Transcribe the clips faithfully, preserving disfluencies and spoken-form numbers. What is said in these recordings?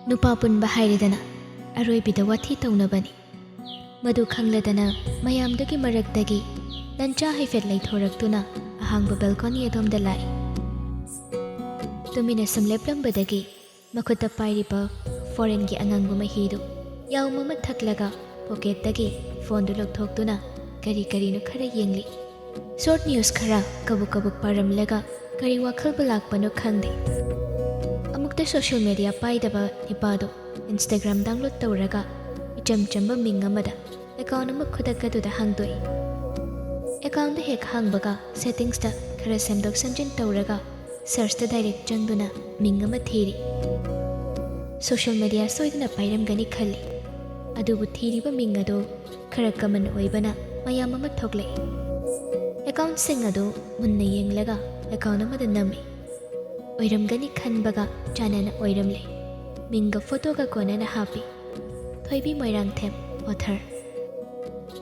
ꯅꯨꯄꯥ ꯄꯨꯟꯕ ꯍꯥꯏꯔꯦꯗꯅ, ꯑꯔꯣꯏꯕꯤꯗ ꯋꯥꯊꯤ ꯇꯧꯅꯕꯅꯤ꯫ ꯃꯗꯨ ꯈꯪꯂꯗꯅ ꯃꯌꯥꯝꯗꯨꯒꯤ ꯃꯔꯛꯇꯒꯤ ꯂꯟꯆꯥ ꯍꯥꯏꯐꯦꯠ ꯂꯩꯊꯣꯔꯛꯇꯨꯅ ꯑꯍꯥꯡꯕ ꯕꯦꯜꯀꯣꯅꯤ ꯑꯗꯣꯝꯗ ꯂꯥꯛꯏ꯫ ꯇꯨꯃꯤꯟꯅ ꯁꯨꯝ ꯂꯦꯞꯂꯝꯕꯗꯒꯤ ꯃꯈꯨꯠꯇ ꯄꯥꯏꯔꯤꯕ ꯐꯣꯔꯦꯟꯒꯤ ꯑꯉꯥꯡꯕ ꯃꯍꯤꯗꯨ ꯌꯥꯎꯝ ꯑꯃ ꯊꯛꯂꯒ ꯄꯣꯀꯦꯠꯇꯒꯤ ꯐꯣꯟꯗꯨ ꯂꯧꯊꯣꯛꯇꯨꯅ ꯀꯔꯤ ꯀꯔꯤꯅꯣ ꯈꯔ ꯌꯦꯡꯂꯤ꯫ ꯁꯣꯔꯠ ꯅ꯭ꯌꯨꯁ ꯈꯔ ꯀꯕꯨꯛ ꯀꯕꯨꯛ ꯄꯥꯔꯝꯂꯒ ꯀꯔꯤ ꯋꯥꯈꯜꯕꯨ ꯂꯥꯛꯄꯅꯣ ꯈꯪꯗꯦ꯫ ꯑꯃꯨꯛꯇ ꯁꯣꯁꯤꯌꯦꯜ ꯃꯦꯗꯤꯌꯥ ꯄꯥꯏꯗꯕ ꯅꯤꯄꯥꯗꯨ ꯏꯟꯁꯇꯥꯒ꯭ꯔꯥꯝ ꯗꯥꯎꯟꯂꯣꯗ ꯇꯧꯔꯒ ꯏꯆꯝ ꯆꯝꯕ ꯃꯤꯡ ꯑꯃꯗ ꯑꯦꯀꯥꯎꯟ ꯑꯃ ꯈꯨꯗꯛ ꯑꯗꯨꯗ ꯍꯥꯡꯗꯣꯛꯏ꯫ ꯑꯦꯀꯥꯎꯟꯗꯨ ꯍꯦꯛ ꯍꯥꯡꯕꯒ ꯁꯦꯇꯤꯡꯁꯇ ꯈꯔ ꯁꯦꯝꯗꯣꯛ ꯁꯦꯝꯖꯤꯟ ꯇꯧꯔꯒ ꯁꯔꯆꯇ ꯗꯥꯏꯔꯦꯛ ꯆꯪꯗꯨꯅ ꯃꯤꯡ ꯑꯃ ꯊꯤꯔꯤ꯫ ꯁꯣꯁꯤꯌꯦꯜ ꯃꯦꯗꯤꯌꯥ ꯁꯣꯏꯗꯅ ꯄꯥꯏꯔꯝꯒꯅꯤ ꯈꯜꯂꯤ꯫ ꯑꯗꯨꯕꯨ ꯊꯤꯔꯤꯕ ꯃꯤꯡ ꯑꯗꯨ ꯈꯔ ꯀꯃꯟ ꯑꯣꯏꯕꯅ ꯃꯌꯥꯝ ꯑꯃ ꯊꯣꯛꯂꯛꯏ꯫ ꯑꯦꯀꯥꯎꯟꯁꯤꯡ ꯑꯗꯨ ꯃꯨꯟꯅ ꯌꯦꯡꯂꯒ ꯑꯦꯀꯥꯎꯟ ꯑꯃꯗ ꯅꯝꯃꯤ꯫ ꯑꯣꯏꯔꯝꯒꯅꯤ ꯈꯟꯕꯒ ꯆꯥꯟꯅꯅ ꯑꯣꯏꯔꯝꯂꯦ꯫ ꯃꯤꯡꯒ ꯐꯣꯇꯣꯒ ꯀꯣꯟꯅꯅ ꯍꯥꯞꯄꯤ꯫ ꯊꯣꯏꯕꯤ ꯃꯣꯏꯔꯥꯡꯊꯦꯝ, ꯑꯣꯊꯔ꯫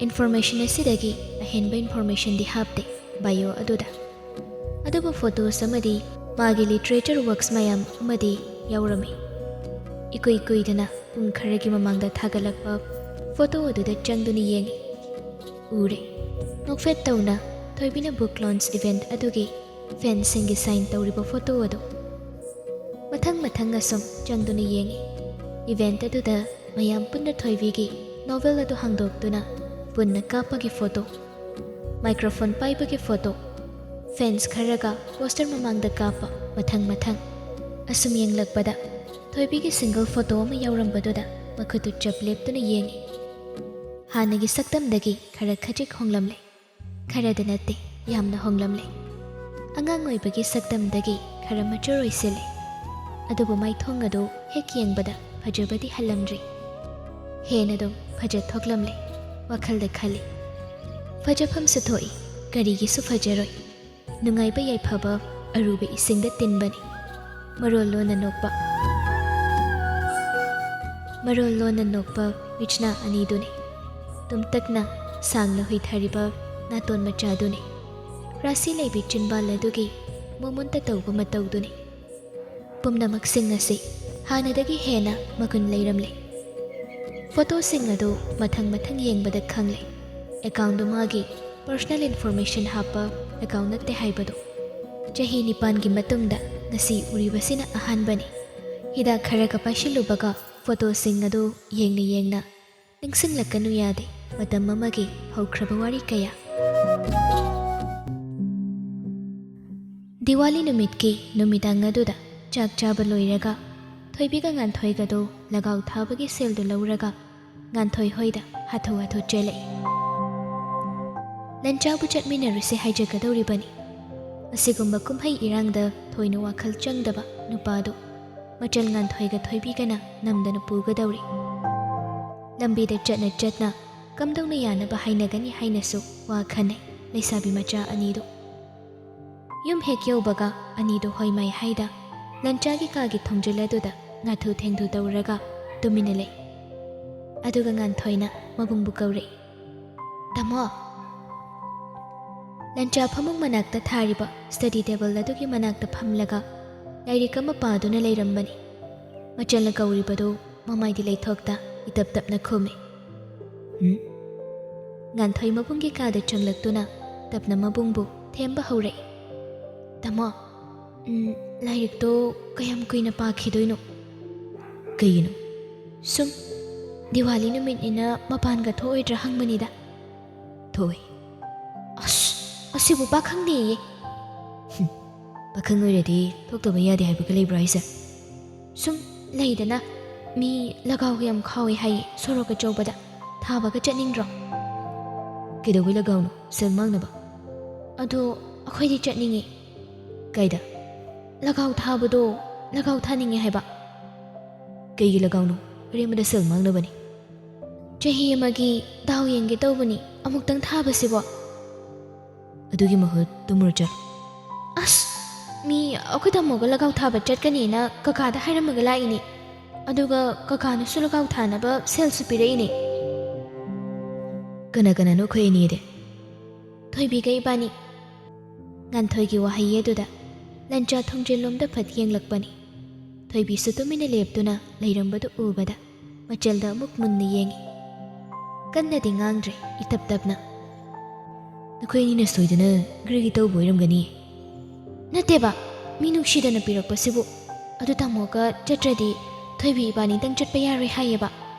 ꯏꯟꯐꯣꯔꯃꯦꯁꯟ ꯑꯁꯤꯗꯒꯤ ꯑꯍꯦꯟꯕ ꯏꯟꯐꯣꯔꯃꯦꯁꯟꯗꯤ ꯍꯥꯞꯇꯦ ꯕꯥꯏꯑꯣ ꯑꯗꯨꯗ꯫ ꯑꯗꯨꯕꯨ ꯐꯣꯇꯣꯁ ꯑꯃꯗꯤ ꯃꯥꯒꯤ ꯂꯤꯇꯔꯦꯆꯔ ꯋꯥꯔꯛꯁ ꯃꯌꯥꯝ ꯑꯃꯗꯤ ꯌꯥꯎꯔꯝꯃꯤ꯫ ꯏꯀꯨꯏ ꯀꯨꯏꯗꯅ ꯄꯨꯡ ꯈꯔꯒꯤ ꯃꯃꯥꯡꯗ ꯊꯥꯒꯠꯂꯛꯄ ꯐꯣꯇꯣ ꯑꯗꯨꯗ ꯆꯪꯗꯨꯅ ꯌꯦꯡꯉꯤ꯫ ꯎꯔꯦ꯫ ꯅꯣꯛꯐꯦꯠ ꯇꯧꯅ ꯊꯣꯏꯕꯤꯅ ꯕꯨꯛ ꯂꯣꯟꯆ ꯏꯚꯦꯟꯠ ꯑꯗꯨꯒꯤ ꯐꯦꯟꯁꯤꯡꯒꯤ ꯁꯥꯏꯟ ꯇꯧꯔꯤꯕ ꯐꯣꯇꯣ ꯑꯗꯨ꯫ ꯃꯊꯪ ꯃꯊꯪ ꯑꯁꯨꯝ ꯆꯪꯗꯨꯅ ꯌꯦꯡꯉꯤ꯫ ꯏꯚꯦꯟꯠ ꯑꯗꯨꯗ ꯃꯌꯥꯝ ꯄꯨꯟꯅ ꯊꯣꯏꯕꯤꯒꯤ ꯅꯣꯚꯦꯜ ꯑꯗꯨ ꯍꯥꯡꯗꯣꯛꯇꯨꯅ ꯄꯨꯟꯅ ꯀꯥꯞꯄꯒꯤ ꯐꯣꯇꯣ, ꯃꯥꯏꯀ꯭ꯔꯣꯐꯣꯟ ꯄꯥꯏꯕꯒꯤ ꯐꯣꯇꯣ, ꯐꯦꯟꯁ ꯈꯔꯒ ꯄꯣꯁꯇꯔ ꯃꯃꯥꯡꯗ ꯀꯥꯞꯄ, ꯃꯊꯪ ꯃꯊꯪ꯫ ꯑꯁꯨꯝ ꯌꯦꯡꯂꯛꯄꯗ ꯊꯣꯏꯕꯤꯒꯤ ꯁꯤꯡꯒꯜ ꯐꯣꯇꯣ ꯑꯃ ꯌꯥꯎꯔꯝꯕꯗꯨꯗ ꯃꯈꯨꯠꯇꯨ ꯆꯞ ꯂꯦꯞꯇꯨꯅ ꯌꯦꯡꯉꯤ꯫ ꯍꯥꯟꯅꯒꯤ ꯁꯛꯇꯝꯗꯒꯤ ꯈꯔ ꯈꯖꯤꯛ ꯍꯣꯡꯂꯝꯂꯦ꯫ ꯈꯔꯗ ꯅꯠꯇꯦ, ꯌꯥꯝꯅ ꯍꯣꯡꯂꯝꯂꯦ꯫ ꯑꯉꯥꯡ ꯑꯣꯏꯕꯒꯤ ꯁꯛꯇꯝꯗꯒꯤ ꯈꯔ ꯃꯆꯨꯔ ꯑꯣꯏꯁꯤꯜꯂꯦ꯫ ꯑꯗꯨꯕꯨ ꯃꯥꯏꯊꯣꯡ ꯑꯗꯨ ꯍꯦꯛ ꯌꯦꯡꯕꯗ ꯐꯖꯕꯗꯤ ꯍꯜꯂꯝꯗ꯭ꯔꯤ꯫ ꯍꯦꯟꯅ ꯑꯗꯨꯝ ꯐꯖ ꯊꯣꯛꯂꯝꯂꯦ꯫ ꯋꯥꯈꯜꯗ ꯈꯜꯂꯤ, ꯐꯖꯐꯝꯁꯨ ꯊꯣꯛꯏ, ꯀꯔꯤꯒꯤꯁꯨ ꯐꯖꯔꯣꯏ? ꯅꯨꯡꯉꯥꯏꯕ ꯌꯥꯏꯐꯕ ꯑꯔꯨꯕ ꯏꯁꯤꯡꯗ ꯇꯤꯟꯕꯅꯤ꯫ ꯃꯔꯣꯜ ꯂꯣꯟꯅ ꯅꯣꯛꯄ, ꯃꯔꯣꯜ ꯂꯣꯟꯅ ꯅꯣꯛꯄ ꯃꯤꯠꯁꯅꯥ ꯑꯅꯤꯗꯨꯅꯤ꯫ ꯇꯨꯝꯇꯛꯅ ꯁꯥꯡꯅ ꯍꯨꯏꯊꯔꯤꯕ ꯅꯥꯇꯣꯟ ꯃꯆꯥꯗꯨꯅꯤ꯫ ꯔꯥꯁꯤ ꯂꯩꯕꯤ ꯆꯤꯟꯕꯥꯜ ꯑꯗꯨꯒꯤ ꯃꯣꯃꯣꯟꯇ ꯇꯧꯕ ꯃꯇꯧꯗꯨꯅꯤ꯫ ꯄꯨꯝꯅꯃꯛꯁꯤꯡ ꯑꯁꯤ ꯍꯥꯟꯅꯗꯒꯤ ꯍꯦꯟꯅ ꯃꯒꯨꯟ ꯂꯩꯔꯝꯂꯦ꯫ ꯐꯣꯇꯣꯁꯤꯡ ꯑꯗꯨ ꯃꯊꯪ ꯃꯊꯪ ꯌꯦꯡꯕꯗ ꯈꯪꯂꯦ, ꯑꯦꯀꯥꯎꯟꯗꯨ ꯃꯥꯒꯤ ꯄꯔꯁꯣꯅꯦꯜ ꯏꯟꯐꯣꯔꯃꯦꯁꯟ ꯍꯥꯞꯄ ꯑꯦꯀꯥꯎꯟ ꯅꯠꯇꯦ ꯍꯥꯏꯕꯗꯨ꯫ ꯆꯍꯤ ꯅꯤꯄꯥꯟꯒꯤ ꯃꯇꯨꯡꯗ ꯉꯁꯤ ꯎꯔꯤꯕꯁꯤꯅ ꯑꯍꯥꯟꯕꯅꯤ꯫ ꯍꯤꯗꯥꯛ ꯈꯔꯒ ꯄꯥꯏꯁꯤꯜꯂꯨꯕꯒ ꯐꯣꯇꯣꯁꯤꯡ ꯑꯗꯨ ꯌꯦꯡꯅ ꯌꯦꯡꯅ ꯅꯤꯡꯁꯤꯡꯂꯛꯀꯅꯨ ꯌꯥꯗꯦ ꯃꯇꯝ ꯑꯃꯒꯤ ꯍꯧꯈ꯭ꯔꯕ ꯋꯥꯔꯤ ꯀꯌꯥ꯫ ꯗꯤꯋꯥꯂꯤ ꯅꯨꯃꯤꯠꯀꯤ ꯅꯨꯃꯤꯗꯥꯡ ꯑꯗꯨꯗ ꯆꯥꯛ ꯆꯥꯕ ꯂꯣꯏꯔꯒ ꯊꯣꯏꯕꯤꯒ ꯉꯥꯟꯊꯣꯏꯒꯗꯣ ꯂꯒꯥꯎ ꯊꯥꯕꯒꯤ ꯁꯦꯜꯗꯨ ꯂꯧꯔꯒ ꯉꯥꯟꯊꯣꯏ ꯍꯣꯏꯗ ꯍꯥꯊꯨ ꯍꯥꯊꯨ ꯆꯦꯜꯂꯛꯏ꯫ ꯂꯟꯆꯥꯕꯨ ꯆꯠꯃꯤꯟꯅꯔꯨꯁꯦ ꯍꯥꯏꯖꯒꯗꯧꯔꯤꯕꯅꯤ꯫ ꯑꯁꯤꯒꯨꯝꯕ ꯀꯨꯝꯍꯩ ꯏꯔꯥꯡꯗ ꯊꯣꯏꯅ ꯋꯥꯈꯜ ꯆꯪꯗꯕ ꯅꯨꯄꯥꯗꯨ ꯃꯆꯜ ꯉꯥꯟꯊꯣꯏꯒ ꯊꯣꯏꯕꯤꯒꯅ ꯅꯝꯗꯅ ꯄꯨꯒꯗꯧꯔꯤ꯫ ꯂꯝꯕꯤꯗ ꯆꯠꯅ ꯆꯠꯅ ꯀꯝꯗꯧꯅ ꯌꯥꯅꯕ ꯍꯥꯏꯅꯒꯅꯤ ꯍꯥꯏꯅꯁꯨ ꯋꯥ ꯈꯟꯅꯩ ꯂꯩꯁꯥꯕꯤ ꯃꯆꯥ ꯑꯅꯤꯗꯨ꯫ ꯌꯨꯝ ꯍꯦꯛ ꯌꯧꯕꯒ ꯑꯅꯤꯗꯨ ꯍꯣꯏꯃꯥꯏ ꯍꯥꯏꯗ ꯂꯟꯆꯥꯒꯤ ꯀꯥꯒꯤ ꯊꯣꯡꯖꯤꯜ ꯑꯗꯨꯗ ꯉꯥꯊꯨ ꯊꯦꯡꯊꯨ ꯇꯧꯔꯒ ꯇꯨꯃꯤꯟꯅ ꯂꯩ꯫ ꯑꯗꯨꯒ ꯉꯥꯟꯊꯣꯏꯅ ꯃꯕꯨꯡꯕꯨ ꯀꯧꯔꯛꯏ, "ꯇꯥꯃꯣ!" ꯂꯟꯆꯥ ꯐꯃꯨꯡ ꯃꯅꯥꯛꯇ ꯊꯥꯔꯤꯕ ꯁ꯭ꯇꯗꯤ ꯇꯦꯕꯜ ꯑꯗꯨꯒꯤ ꯃꯅꯥꯛꯇ ꯐꯝꯂꯒ ꯂꯥꯏꯔꯤꯛ ꯑꯃ ꯄꯥꯗꯨꯅ ꯂꯩꯔꯝꯕꯅꯤ꯫ ꯃꯆꯜꯅ ꯀꯧꯔꯤꯕꯗꯨ ꯃꯃꯥꯏꯗꯤ ꯂꯩꯊꯣꯛꯇ ꯏꯇꯞ ꯇꯞꯅ ꯈꯨꯝꯃꯤ꯫ "ꯎꯝ?" ꯉꯥꯟꯊꯣꯏ ꯃꯕꯨꯡꯒꯤ ꯀꯥꯗ ꯆꯪꯂꯛꯇꯨꯅ ꯇꯞꯅ ꯃꯕꯨꯡꯕꯨ ꯊꯦꯝꯕ ꯍꯧꯔꯛꯏ꯫ "ꯇꯥꯃꯣ, ꯎꯝ, ꯂꯥꯏꯔꯤꯛꯇꯣ ꯀꯌꯥꯝ ꯀꯨꯏꯅ ꯄꯥꯈꯤꯗꯣꯏꯅꯣ?" "ꯀꯩꯒꯤꯅꯣ?" "ꯁꯨꯝ, ꯗꯤꯋꯥꯂꯤ ꯅꯨꯃꯤꯠꯅꯤꯅ ꯃꯄꯥꯟꯒ ꯊꯣꯛꯑꯣꯏꯗ꯭ꯔꯥ ꯍꯪꯕꯅꯤꯗ꯫" "ꯊꯣꯛꯑꯣꯏ꯫" "ꯑꯁ, ꯑꯁꯤꯕꯨ ꯄꯥꯈꯪꯅꯦꯌꯦ꯫" "ꯍꯨꯝ, ꯄꯥꯈꯪ ꯑꯣꯏꯔꯗꯤ ꯊꯣꯛꯇꯕ ꯌꯥꯗꯦ ꯍꯥꯏꯕꯒ ꯂꯩꯕ꯭ꯔꯥ ꯍꯥꯏꯁꯦ?" "ꯁꯨꯝ ꯂꯩꯗꯅ, ꯃꯤ ꯂꯒꯥꯎꯒ ꯌꯥꯝ ꯈꯥꯎꯋꯦ ꯍꯥꯏꯌꯦ ꯁꯣꯔꯣꯛ ꯑꯆꯧꯕꯗ, ꯊꯥꯕꯒ ꯆꯠꯅꯤꯡꯗ꯭ꯔꯣ?" "ꯀꯩꯗꯧꯕꯩ ꯂꯒꯥꯎꯅꯣ? ꯁꯦꯜ ꯃꯥꯡꯅꯕ?" "ꯑꯗꯣ ꯑꯩꯈꯣꯏꯗꯤ ꯆꯠꯅꯤꯡꯉꯤ꯫" "ꯀꯥꯏꯗ?" "ꯂꯒꯥꯎ ꯊꯥꯕꯗꯣ, ꯂꯒꯥꯎ ꯊꯥꯅꯤꯡꯉꯦ ꯍꯥꯏꯕ꯫" "ꯀꯩꯒꯤ ꯂꯒꯥꯎꯅꯣ? ꯑꯔꯦꯝꯕꯗ ꯁꯦꯜ ꯃꯥꯡꯅꯕꯅꯤ꯫" "ꯆꯍꯤ ꯑꯃꯒꯤ ꯗꯥꯎ ꯌꯦꯡꯒꯦ ꯇꯧꯕꯅꯤ, ꯑꯃꯨꯛꯇꯪ ꯊꯥꯕꯁꯤꯕꯣ꯫" "ꯑꯗꯨꯒꯤ ꯃꯍꯨꯠ ꯇꯨꯝꯃꯨꯔꯣ ꯆꯠꯂꯣ꯫" "ꯑꯁ, ꯃꯤ ꯑꯩꯈꯣꯏ ꯇꯥꯃꯣꯒ ꯂꯒꯥꯎ ꯊꯥꯕ ꯆꯠꯀꯅꯤꯅ ꯀꯀꯥꯗ ꯍꯥꯏꯔꯝꯃꯒ ꯂꯥꯛꯏꯅꯤ꯫ ꯑꯗꯨꯒ ꯀꯀꯥꯅꯁꯨ ꯂꯒꯥꯎ ꯊꯥꯅꯕ ꯁꯦꯜꯁꯨ ꯄꯤꯔꯛꯏꯅꯤ꯫" "ꯀꯅꯥ ꯀꯅꯥꯅꯣ ꯑꯩꯈꯣꯏ ꯑꯅꯤꯗꯤ?" "ꯊꯣꯏꯕꯤꯒ ꯏꯕꯥꯅꯤ꯫" ꯉꯥꯟꯊꯣꯏꯒꯤ ꯋꯥꯍꯩ ꯑꯗꯨꯗ ꯂꯟꯆꯥ ꯊꯣꯡꯖꯤꯜꯂꯣꯝꯗ ꯐꯠ ꯌꯦꯡꯂꯛꯄꯅꯤ꯫ ꯊꯣꯏꯕꯤꯁꯨ ꯇꯨꯃꯤꯟꯅ ꯂꯦꯞꯇꯨꯅ ꯂꯩꯔꯝꯕꯗꯨ ꯎꯕꯗ ꯃꯆꯜꯗ ꯑꯃꯨꯛ ꯃꯨꯟꯅ ꯌꯦꯡꯉꯤ꯫ ꯀꯟꯅꯗꯤ ꯉꯥꯡꯗ꯭ꯔꯦ, ꯏꯇꯞ ꯇꯞꯅ꯫ "ꯅꯈꯣꯏ ꯑꯅꯤꯅ ꯁꯣꯏꯗꯅ ꯒ꯭ꯔꯤꯒꯤ ꯇꯧꯕ ꯑꯣꯏꯔꯝꯒꯅꯤ꯫" "ꯅꯠꯇꯦꯕ, ꯃꯤ ꯅꯨꯡꯁꯤꯗꯅ ꯄꯤꯔꯛꯄꯁꯤꯕꯨ꯫ ꯑꯗꯨ ꯇꯥꯃꯣꯒ ꯆꯠꯇ꯭ꯔꯗꯤ ꯊꯣꯏꯕꯤ ꯏꯕꯥꯅꯤꯗꯪ ꯆꯠꯄ ꯌꯥꯔꯣꯏ ꯍꯥꯏꯌꯦꯕ꯫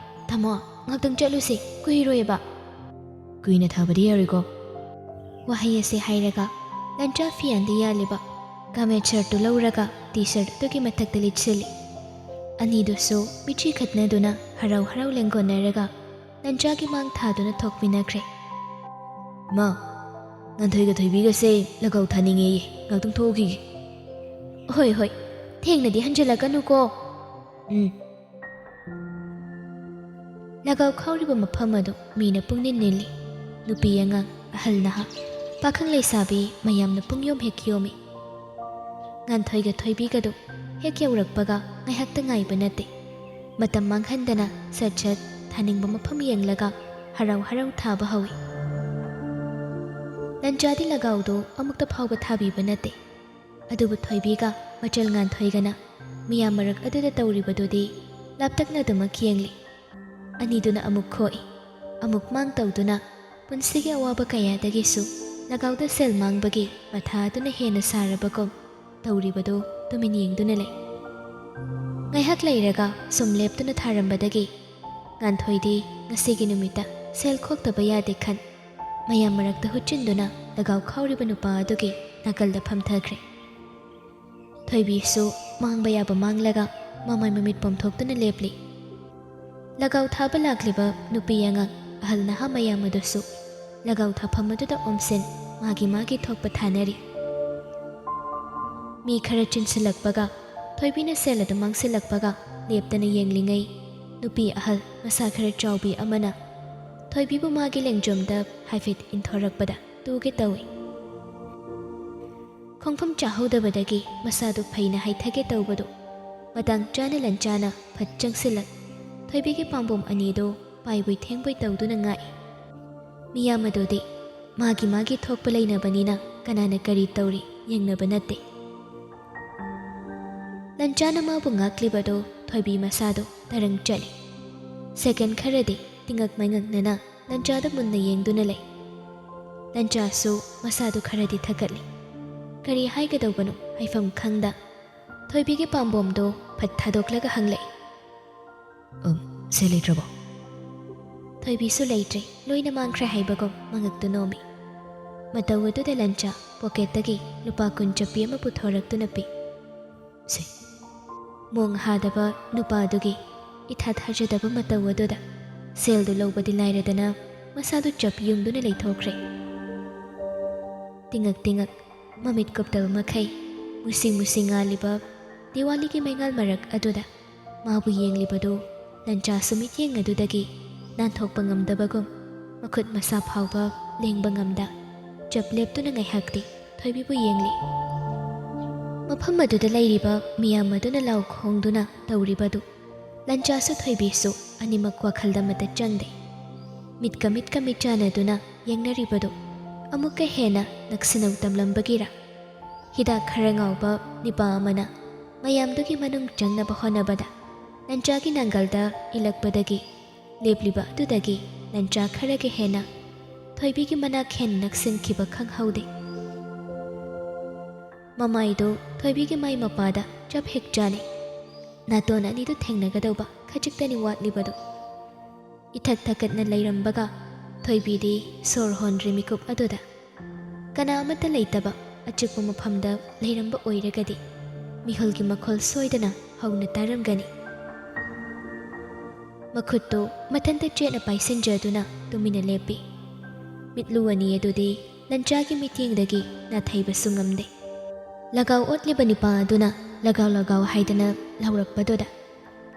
ꯇꯥꯃꯣ, ꯉꯥꯛꯇꯪ ꯆꯠꯂꯨꯁꯦ, ꯀꯨꯏꯔꯣꯏꯕ꯫" "ꯀꯨꯏꯅ ꯊꯥꯕꯗꯤ ꯌꯥꯔꯣꯏꯀꯣ꯫" ꯋꯥꯍꯩ ꯑꯁꯤ ꯍꯥꯏꯔꯒ ꯂꯟꯆꯥ ꯐꯤꯌꯥꯟꯗ ꯌꯥꯜꯂꯤꯕ ꯀꯥꯃꯦꯠ ꯁꯔꯠꯇꯨ ꯂꯧꯔꯒ ꯇꯤ ꯁꯔꯠ ꯑꯗꯨꯒꯤ ꯃꯊꯛꯇ ꯂꯤꯠꯁꯤꯜꯂꯤ꯫ ꯑꯅꯤꯗꯨꯁꯨ ꯃꯤꯠꯆꯤ ꯈꯠꯅꯗꯨꯅ ꯍꯔꯥꯎ ꯍꯔꯥꯎ ꯂꯦꯡꯒꯣꯟꯅꯔꯒ ꯂꯟꯆꯥꯒꯤ ꯃꯥꯡ ꯊꯥꯗꯨꯅ ꯊꯣꯛꯃꯤꯟꯅꯈ꯭ꯔꯦ꯫ "ꯃꯥ, ꯉꯥꯟꯊꯣꯏꯒ ꯊꯣꯏꯕꯤꯒꯁꯦ ꯂꯒꯥꯎ ꯊꯥꯅꯤꯡꯉꯦꯌꯦ, ꯉꯥꯛꯇꯪ ꯊꯣꯛꯎꯈꯤꯒꯦ꯫" "ꯍꯣꯏ, ꯍꯣꯏ, ꯊꯦꯡꯅꯗꯤ ꯍꯟꯖꯤꯜꯂꯛꯀꯅꯨꯀꯣ꯫" "ꯎꯝ꯫" ꯂꯒꯥꯎ ꯈꯥꯎꯔꯤꯕ ꯃꯐꯝ ꯑꯗꯨ ꯃꯤꯅ ꯄꯨꯡꯅꯤꯟ ꯅꯤꯜꯂꯤ꯫ ꯅꯨꯄꯤ ꯑꯉꯥꯡ, ꯑꯍꯜ ꯅꯍꯥ, ꯄꯥꯈꯪ ꯂꯩꯁꯥꯕꯤ ꯃꯌꯥꯝꯅ ꯄꯨꯡꯌꯣꯝ ꯍꯦꯛ ꯌꯣꯝꯃꯤ꯫ ꯉꯥꯟꯊꯣꯏꯒ ꯊꯣꯏꯕꯤꯒꯗꯨ ꯍꯦꯛ ꯌꯧꯔꯛꯄꯒ ꯉꯥꯏꯍꯥꯛꯇ ꯉꯥꯏꯕ ꯅꯠꯇꯦ꯫ ꯃꯇꯝ ꯃꯥꯡꯍꯟꯗꯅ ꯁꯠ ꯁꯠ ꯊꯥꯅꯤꯡꯕ ꯃꯐꯝ ꯌꯦꯡꯂꯒ ꯍꯔꯥꯎ ꯍꯔꯥꯎ ꯊꯥꯕ ꯍꯧꯏ꯫ ꯂꯟꯆꯥꯗꯤ ꯂꯒꯥꯎꯗꯨ ꯑꯃꯨꯛꯇ ꯐꯥꯎꯕ ꯊꯥꯕꯤꯕ ꯅꯠꯇꯦ꯫ ꯑꯗꯨꯕꯨ ꯊꯣꯏꯕꯤꯒ ꯃꯆꯜ ꯉꯥꯟꯊꯣꯏꯒꯅ ꯃꯤꯌꯥꯝ ꯃꯔꯛ ꯑꯗꯨꯗ ꯇꯧꯔꯤꯕꯗꯨꯗꯤ ꯂꯥꯞꯇꯛꯅꯗꯨꯃꯛ ꯌꯦꯡꯂꯤ꯫ ꯑꯅꯤꯗꯨꯅ ꯑꯃꯨꯛ ꯈꯣꯛꯏ, ꯑꯃꯨꯛ ꯃꯥꯡ ꯇꯧꯗꯨꯅ ꯄꯨꯟꯁꯤꯒꯤ ꯑꯋꯥꯕ ꯀꯌꯥꯗꯒꯤꯁꯨ ꯂꯒꯥꯎꯗ ꯁꯦꯜ ꯃꯥꯡꯕꯒꯤ ꯃꯊꯥ ꯑꯗꯨꯅ ꯍꯦꯟꯅ ꯁꯥꯔꯕꯒꯨꯝ ꯇꯧꯔꯤꯕꯗꯨ ꯇꯨꯃꯤꯟ ꯌꯦꯡꯗꯨꯅ ꯂꯩ꯫ ꯉꯥꯏꯍꯥꯛ ꯂꯩꯔꯒ ꯁꯨꯝ ꯂꯦꯞꯇꯨꯅ ꯊꯥꯔꯝꯕꯗꯒꯤ ꯉꯥꯟꯊꯣꯏꯗꯤ ꯉꯁꯤꯒꯤ ꯅꯨꯃꯤꯠꯇ ꯁꯦꯜ ꯈꯣꯛꯇꯕ ꯌꯥꯗꯦ ꯈꯟ ꯃꯌꯥꯝ ꯃꯔꯛꯇ ꯍꯨꯠꯆꯤꯟꯗꯨꯅ ꯂꯒꯥꯎ ꯈꯥꯎꯔꯤꯕ ꯅꯨꯄꯥ ꯑꯗꯨꯒꯤ ꯅꯥꯀꯜꯗ ꯐꯝꯊꯈ꯭ꯔꯦ꯫ ꯊꯣꯏꯕꯤꯁꯨ ꯃꯥꯡꯕ ꯌꯥꯕ ꯃꯥꯡꯂꯒ ꯃꯃꯥꯏ ꯃꯃꯤꯠ ꯄꯣꯝꯊꯣꯛꯇꯨꯅ ꯂꯦꯞꯂꯤ꯫ ꯂꯒꯥꯎ ꯊꯥꯕ ꯂꯥꯛꯂꯤꯕ ꯅꯨꯄꯤ ꯑꯉꯥꯡ, ꯑꯍꯜ ꯅꯍꯥ ꯃꯌꯥꯝ ꯑꯗꯨꯁꯨ ꯂꯒꯥꯎ ꯊꯥꯐꯝ ꯑꯗꯨꯗ ꯑꯣꯝꯁꯤꯟ ꯃꯥꯒꯤ ꯃꯥꯒꯤ ꯊꯣꯛꯄ ꯊꯥꯅꯔꯤ꯫ ꯃꯤ ꯈꯔ ꯆꯤꯟꯁꯤꯜꯂꯛꯄꯒ ꯊꯣꯏꯕꯤꯅ ꯁꯦꯜ ꯑꯗꯨ ꯃꯥꯡꯁꯤꯜꯂꯛꯄꯒ ꯂꯦꯞꯇꯅ ꯌꯦꯡꯂꯤꯉꯩ, ꯅꯨꯄꯤ ꯑꯍꯜ ꯃꯁꯥ ꯈꯔ ꯆꯥꯎꯕꯤ ꯑꯃꯅ ꯊꯣꯏꯕꯤꯕꯨ ꯃꯥꯒꯤ ꯂꯦꯡꯖꯨꯝꯗ ꯍꯥꯏꯐꯦꯠ ꯏꯟꯊꯣꯔꯛꯄꯗ ꯇꯨꯒꯦ ꯇꯧꯏ꯫ ꯈꯣꯡꯐꯝ ꯆꯥꯍꯧꯗꯕꯗꯒꯤ ꯃꯁꯥꯗꯨ ꯐꯩꯅ ꯍꯥꯏꯊꯒꯦ ꯇꯧꯕꯗꯨ ꯃꯇꯥꯡ ꯆꯥꯅ ꯂꯟꯆꯥꯅ ꯐꯠ ꯆꯪꯁꯤꯜꯂꯛ ꯊꯣꯏꯕꯤꯒꯤ ꯄꯥꯝꯕꯣꯝ ꯑꯅꯤꯗꯨ ꯄꯥꯏꯕꯣꯏ ꯊꯦꯡꯕꯣꯏ ꯇꯧꯗꯨꯅ ꯉꯥꯛꯏ꯫ ꯃꯤꯌꯥꯝ ꯑꯗꯨꯗꯤ ꯃꯥꯒꯤ ꯃꯥꯒꯤ ꯊꯣꯛꯄ ꯂꯩꯅꯕꯅꯤꯅ ꯀꯅꯥꯅ ꯀꯔꯤ ꯇꯧꯔꯤ ꯌꯦꯡꯅꯕ ꯅꯠꯇꯦ꯫ ꯂꯟꯆꯥꯅ ꯃꯥꯕꯨ ꯉꯥꯛꯂꯤꯕꯗꯨ ꯊꯣꯏꯕꯤ ꯃꯁꯥꯗꯨ ꯇꯔꯪ ꯆꯠꯂꯤ꯫ ꯁꯦꯀꯦꯟ ꯈꯔꯗꯤ ꯇꯤꯉꯛ ꯃꯩꯉꯛꯅꯅ ꯂꯟꯆꯥꯗ ꯃꯨꯟꯅ ꯌꯦꯡꯗꯨꯅ ꯂꯩ꯫ ꯂꯟꯆꯥꯁꯨ ꯃꯁꯥꯗꯨ ꯈꯔꯗꯤ ꯊꯛꯀꯠꯂꯤ꯫ ꯀꯔꯤ ꯍꯥꯏꯒꯗꯧꯕꯅꯣ ꯍꯥꯏꯐꯝ ꯈꯪꯗ ꯊꯣꯏꯕꯤꯒꯤ ꯄꯥꯝꯕꯣꯝꯗꯨ ꯐꯠ ꯊꯥꯗꯣꯛꯂꯒ ꯍꯪꯂꯛꯏ꯫ "ꯎꯝ, ꯁꯦ ꯂꯩꯇ꯭ꯔꯕꯣ?" ꯊꯣꯏꯕꯤꯁꯨ ꯂꯩꯇ꯭ꯔꯦ, ꯂꯣꯏꯅ ꯃꯥꯡꯈ꯭ꯔꯦ ꯍꯥꯏꯕꯒꯨꯝ ꯃꯉꯛꯇꯨ ꯅꯣꯝꯃꯤ꯫ ꯃꯇꯧ ꯑꯗꯨꯗ ꯂꯟꯆꯥ ꯄꯣꯀꯦꯠꯇꯒꯤ ꯂꯨꯄꯥ ꯀꯨꯟ ꯆꯞꯄꯤ ꯑꯃ ꯄꯨꯊꯣꯔꯛꯇꯨꯅ ꯄꯤ꯫ "ꯁꯦ꯫" ꯃꯣꯡ ꯍꯥꯗꯕ ꯅꯨꯄꯥꯗꯨꯒꯤ ꯏꯊꯥ ꯊꯥꯖꯗꯕ ꯃꯇꯧ ꯑꯗꯨꯗ ꯁꯦꯜꯗꯨ ꯂꯧꯕꯗꯤ ꯂꯥꯏꯔꯗꯅ ꯃꯁꯥꯗꯨ ꯆꯞ ꯌꯨꯡꯗꯨꯅ ꯂꯩꯊꯣꯛꯈ꯭ꯔꯦ꯫ ꯇꯤꯉꯛ ꯇꯤꯉꯛ ꯃꯃꯤꯠ ꯀꯨꯞꯇꯕ ꯃꯈꯩ ꯃꯨꯁꯤ ꯃꯨꯁꯤ ꯉꯥꯜꯂꯤꯕ ꯗꯤꯋꯥꯂꯤꯒꯤ ꯃꯩꯉꯥꯜ ꯃꯔꯛ ꯑꯗꯨꯗ ꯃꯥꯕꯨ ꯌꯦꯡꯂꯤꯕꯗꯨ ꯂꯟꯆꯥꯁꯨ ꯃꯤꯠꯌꯦꯡ ꯑꯗꯨꯗꯒꯤ ꯅꯥꯟꯊꯣꯛꯄ ꯉꯝꯗꯕꯒꯨꯝ ꯃꯈꯨꯠ ꯃꯁꯥ ꯐꯥꯎꯕ ꯂꯦꯡꯕ ꯉꯝꯗ ꯆꯞ ꯂꯦꯞꯇꯨꯅ ꯉꯥꯏꯍꯥꯛꯇꯤ ꯊꯣꯏꯕꯤꯕꯨ ꯌꯦꯡꯂꯤ꯫ ꯃꯐꯝ ꯑꯗꯨꯗ ꯂꯩꯔꯤꯕ ꯃꯤꯌꯥꯝ ꯑꯗꯨꯅ ꯂꯥꯎ ꯈꯣꯡꯗꯨꯅ ꯇꯧꯔꯤꯕꯗꯨ ꯂꯟꯆꯥꯁꯨ ꯊꯣꯏꯕꯤꯁꯨ ꯑꯅꯤꯃꯛ ꯋꯥꯈꯜꯗ ꯑꯃꯠꯇ ꯆꯪꯗꯦ꯫ ꯃꯤꯠꯀ ꯃꯤꯠꯀ ꯃꯤꯠ ꯆꯥꯟꯅꯗꯨꯅ ꯌꯦꯡꯅꯔꯤꯕꯗꯨ ꯑꯃꯨꯛꯀ ꯍꯦꯟꯅ ꯅꯛꯁꯤꯟꯅꯧ ꯇꯝꯂꯝꯕꯒꯤꯔ? ꯍꯤꯗꯥꯛ ꯈꯔ ꯉꯥꯎꯕ ꯅꯤꯄꯥ ꯑꯃꯅ ꯃꯌꯥꯝꯗꯨꯒꯤ ꯃꯅꯨꯡ ꯆꯪꯅꯕ ꯍꯣꯠꯅꯕꯗ ꯂꯟꯆꯥꯒꯤ ꯅꯥꯡꯒꯜꯗ ꯏꯜꯂꯛꯄꯗꯒꯤ ꯂꯦꯞꯂꯤꯕ ꯑꯗꯨꯗꯒꯤ ꯂꯟꯆꯥ ꯈꯔꯒ ꯍꯦꯟꯅ ꯊꯣꯏꯕꯤꯒꯤ ꯃꯅꯥꯛ ꯍꯦꯟꯅ ꯅꯛꯁꯤꯟꯈꯤꯕ ꯈꯪꯍꯧꯗꯦ꯫ ꯃꯃꯥꯏꯗꯨ ꯊꯣꯏꯕꯤꯒꯤ ꯃꯥꯏ ꯃꯄꯥꯗ ꯆꯞ ꯍꯦꯛ ꯆꯥꯟꯅꯩ꯫ ꯅꯥꯇꯣꯟ ꯑꯅꯤꯗꯨ ꯊꯦꯡꯅꯒꯗꯧꯕ ꯈꯖꯤꯛꯇꯅꯤ ꯋꯥꯠꯂꯤꯕꯗꯨ꯫ ꯏꯊꯛ ꯊꯛꯀꯠꯅ ꯂꯩꯔꯝꯕꯒ ꯊꯣꯏꯕꯤꯗꯤ ꯁꯣꯔ ꯍꯣꯟꯗ꯭ꯔꯤ ꯃꯤꯀꯨꯞ ꯑꯗꯨꯗ꯫ ꯀꯅꯥ ꯑꯃꯠꯇ ꯂꯩꯇꯕ ꯑꯆꯤꯛꯄ ꯃꯐꯝꯗ ꯂꯩꯔꯝꯕ ꯑꯣꯏꯔꯒꯗꯤ ꯃꯤꯍꯨꯜꯒꯤ ꯃꯈꯣꯜ ꯁꯣꯏꯗꯅ ꯍꯧꯅ ꯇꯥꯔꯝꯒꯅꯤ꯫ ꯃꯈꯨꯠꯇꯨ ꯃꯊꯟꯇ ꯆꯦꯠꯅ ꯄꯥꯏꯁꯤꯟꯖꯗꯨꯅ ꯇꯨꯃꯤꯟꯅ ꯂꯦꯞꯄꯤ꯫ ꯃꯤꯠꯂꯨ ꯑꯅꯤ ꯑꯗꯨꯗꯤ ꯂꯟꯆꯥꯒꯤ ꯃꯤꯠꯌꯦꯡꯗꯒꯤ ꯅꯥꯊꯩꯕꯁꯨ ꯉꯝꯗꯦ꯫ ꯂꯒꯥꯎ ꯑꯣꯠꯂꯤꯕ ꯅꯤꯄꯥ ꯑꯗꯨꯅ ꯂꯒꯥꯎ ꯂꯒꯥꯎ ꯍꯥꯏꯗꯅ ꯂꯥꯎꯔꯛꯄꯗꯨꯗ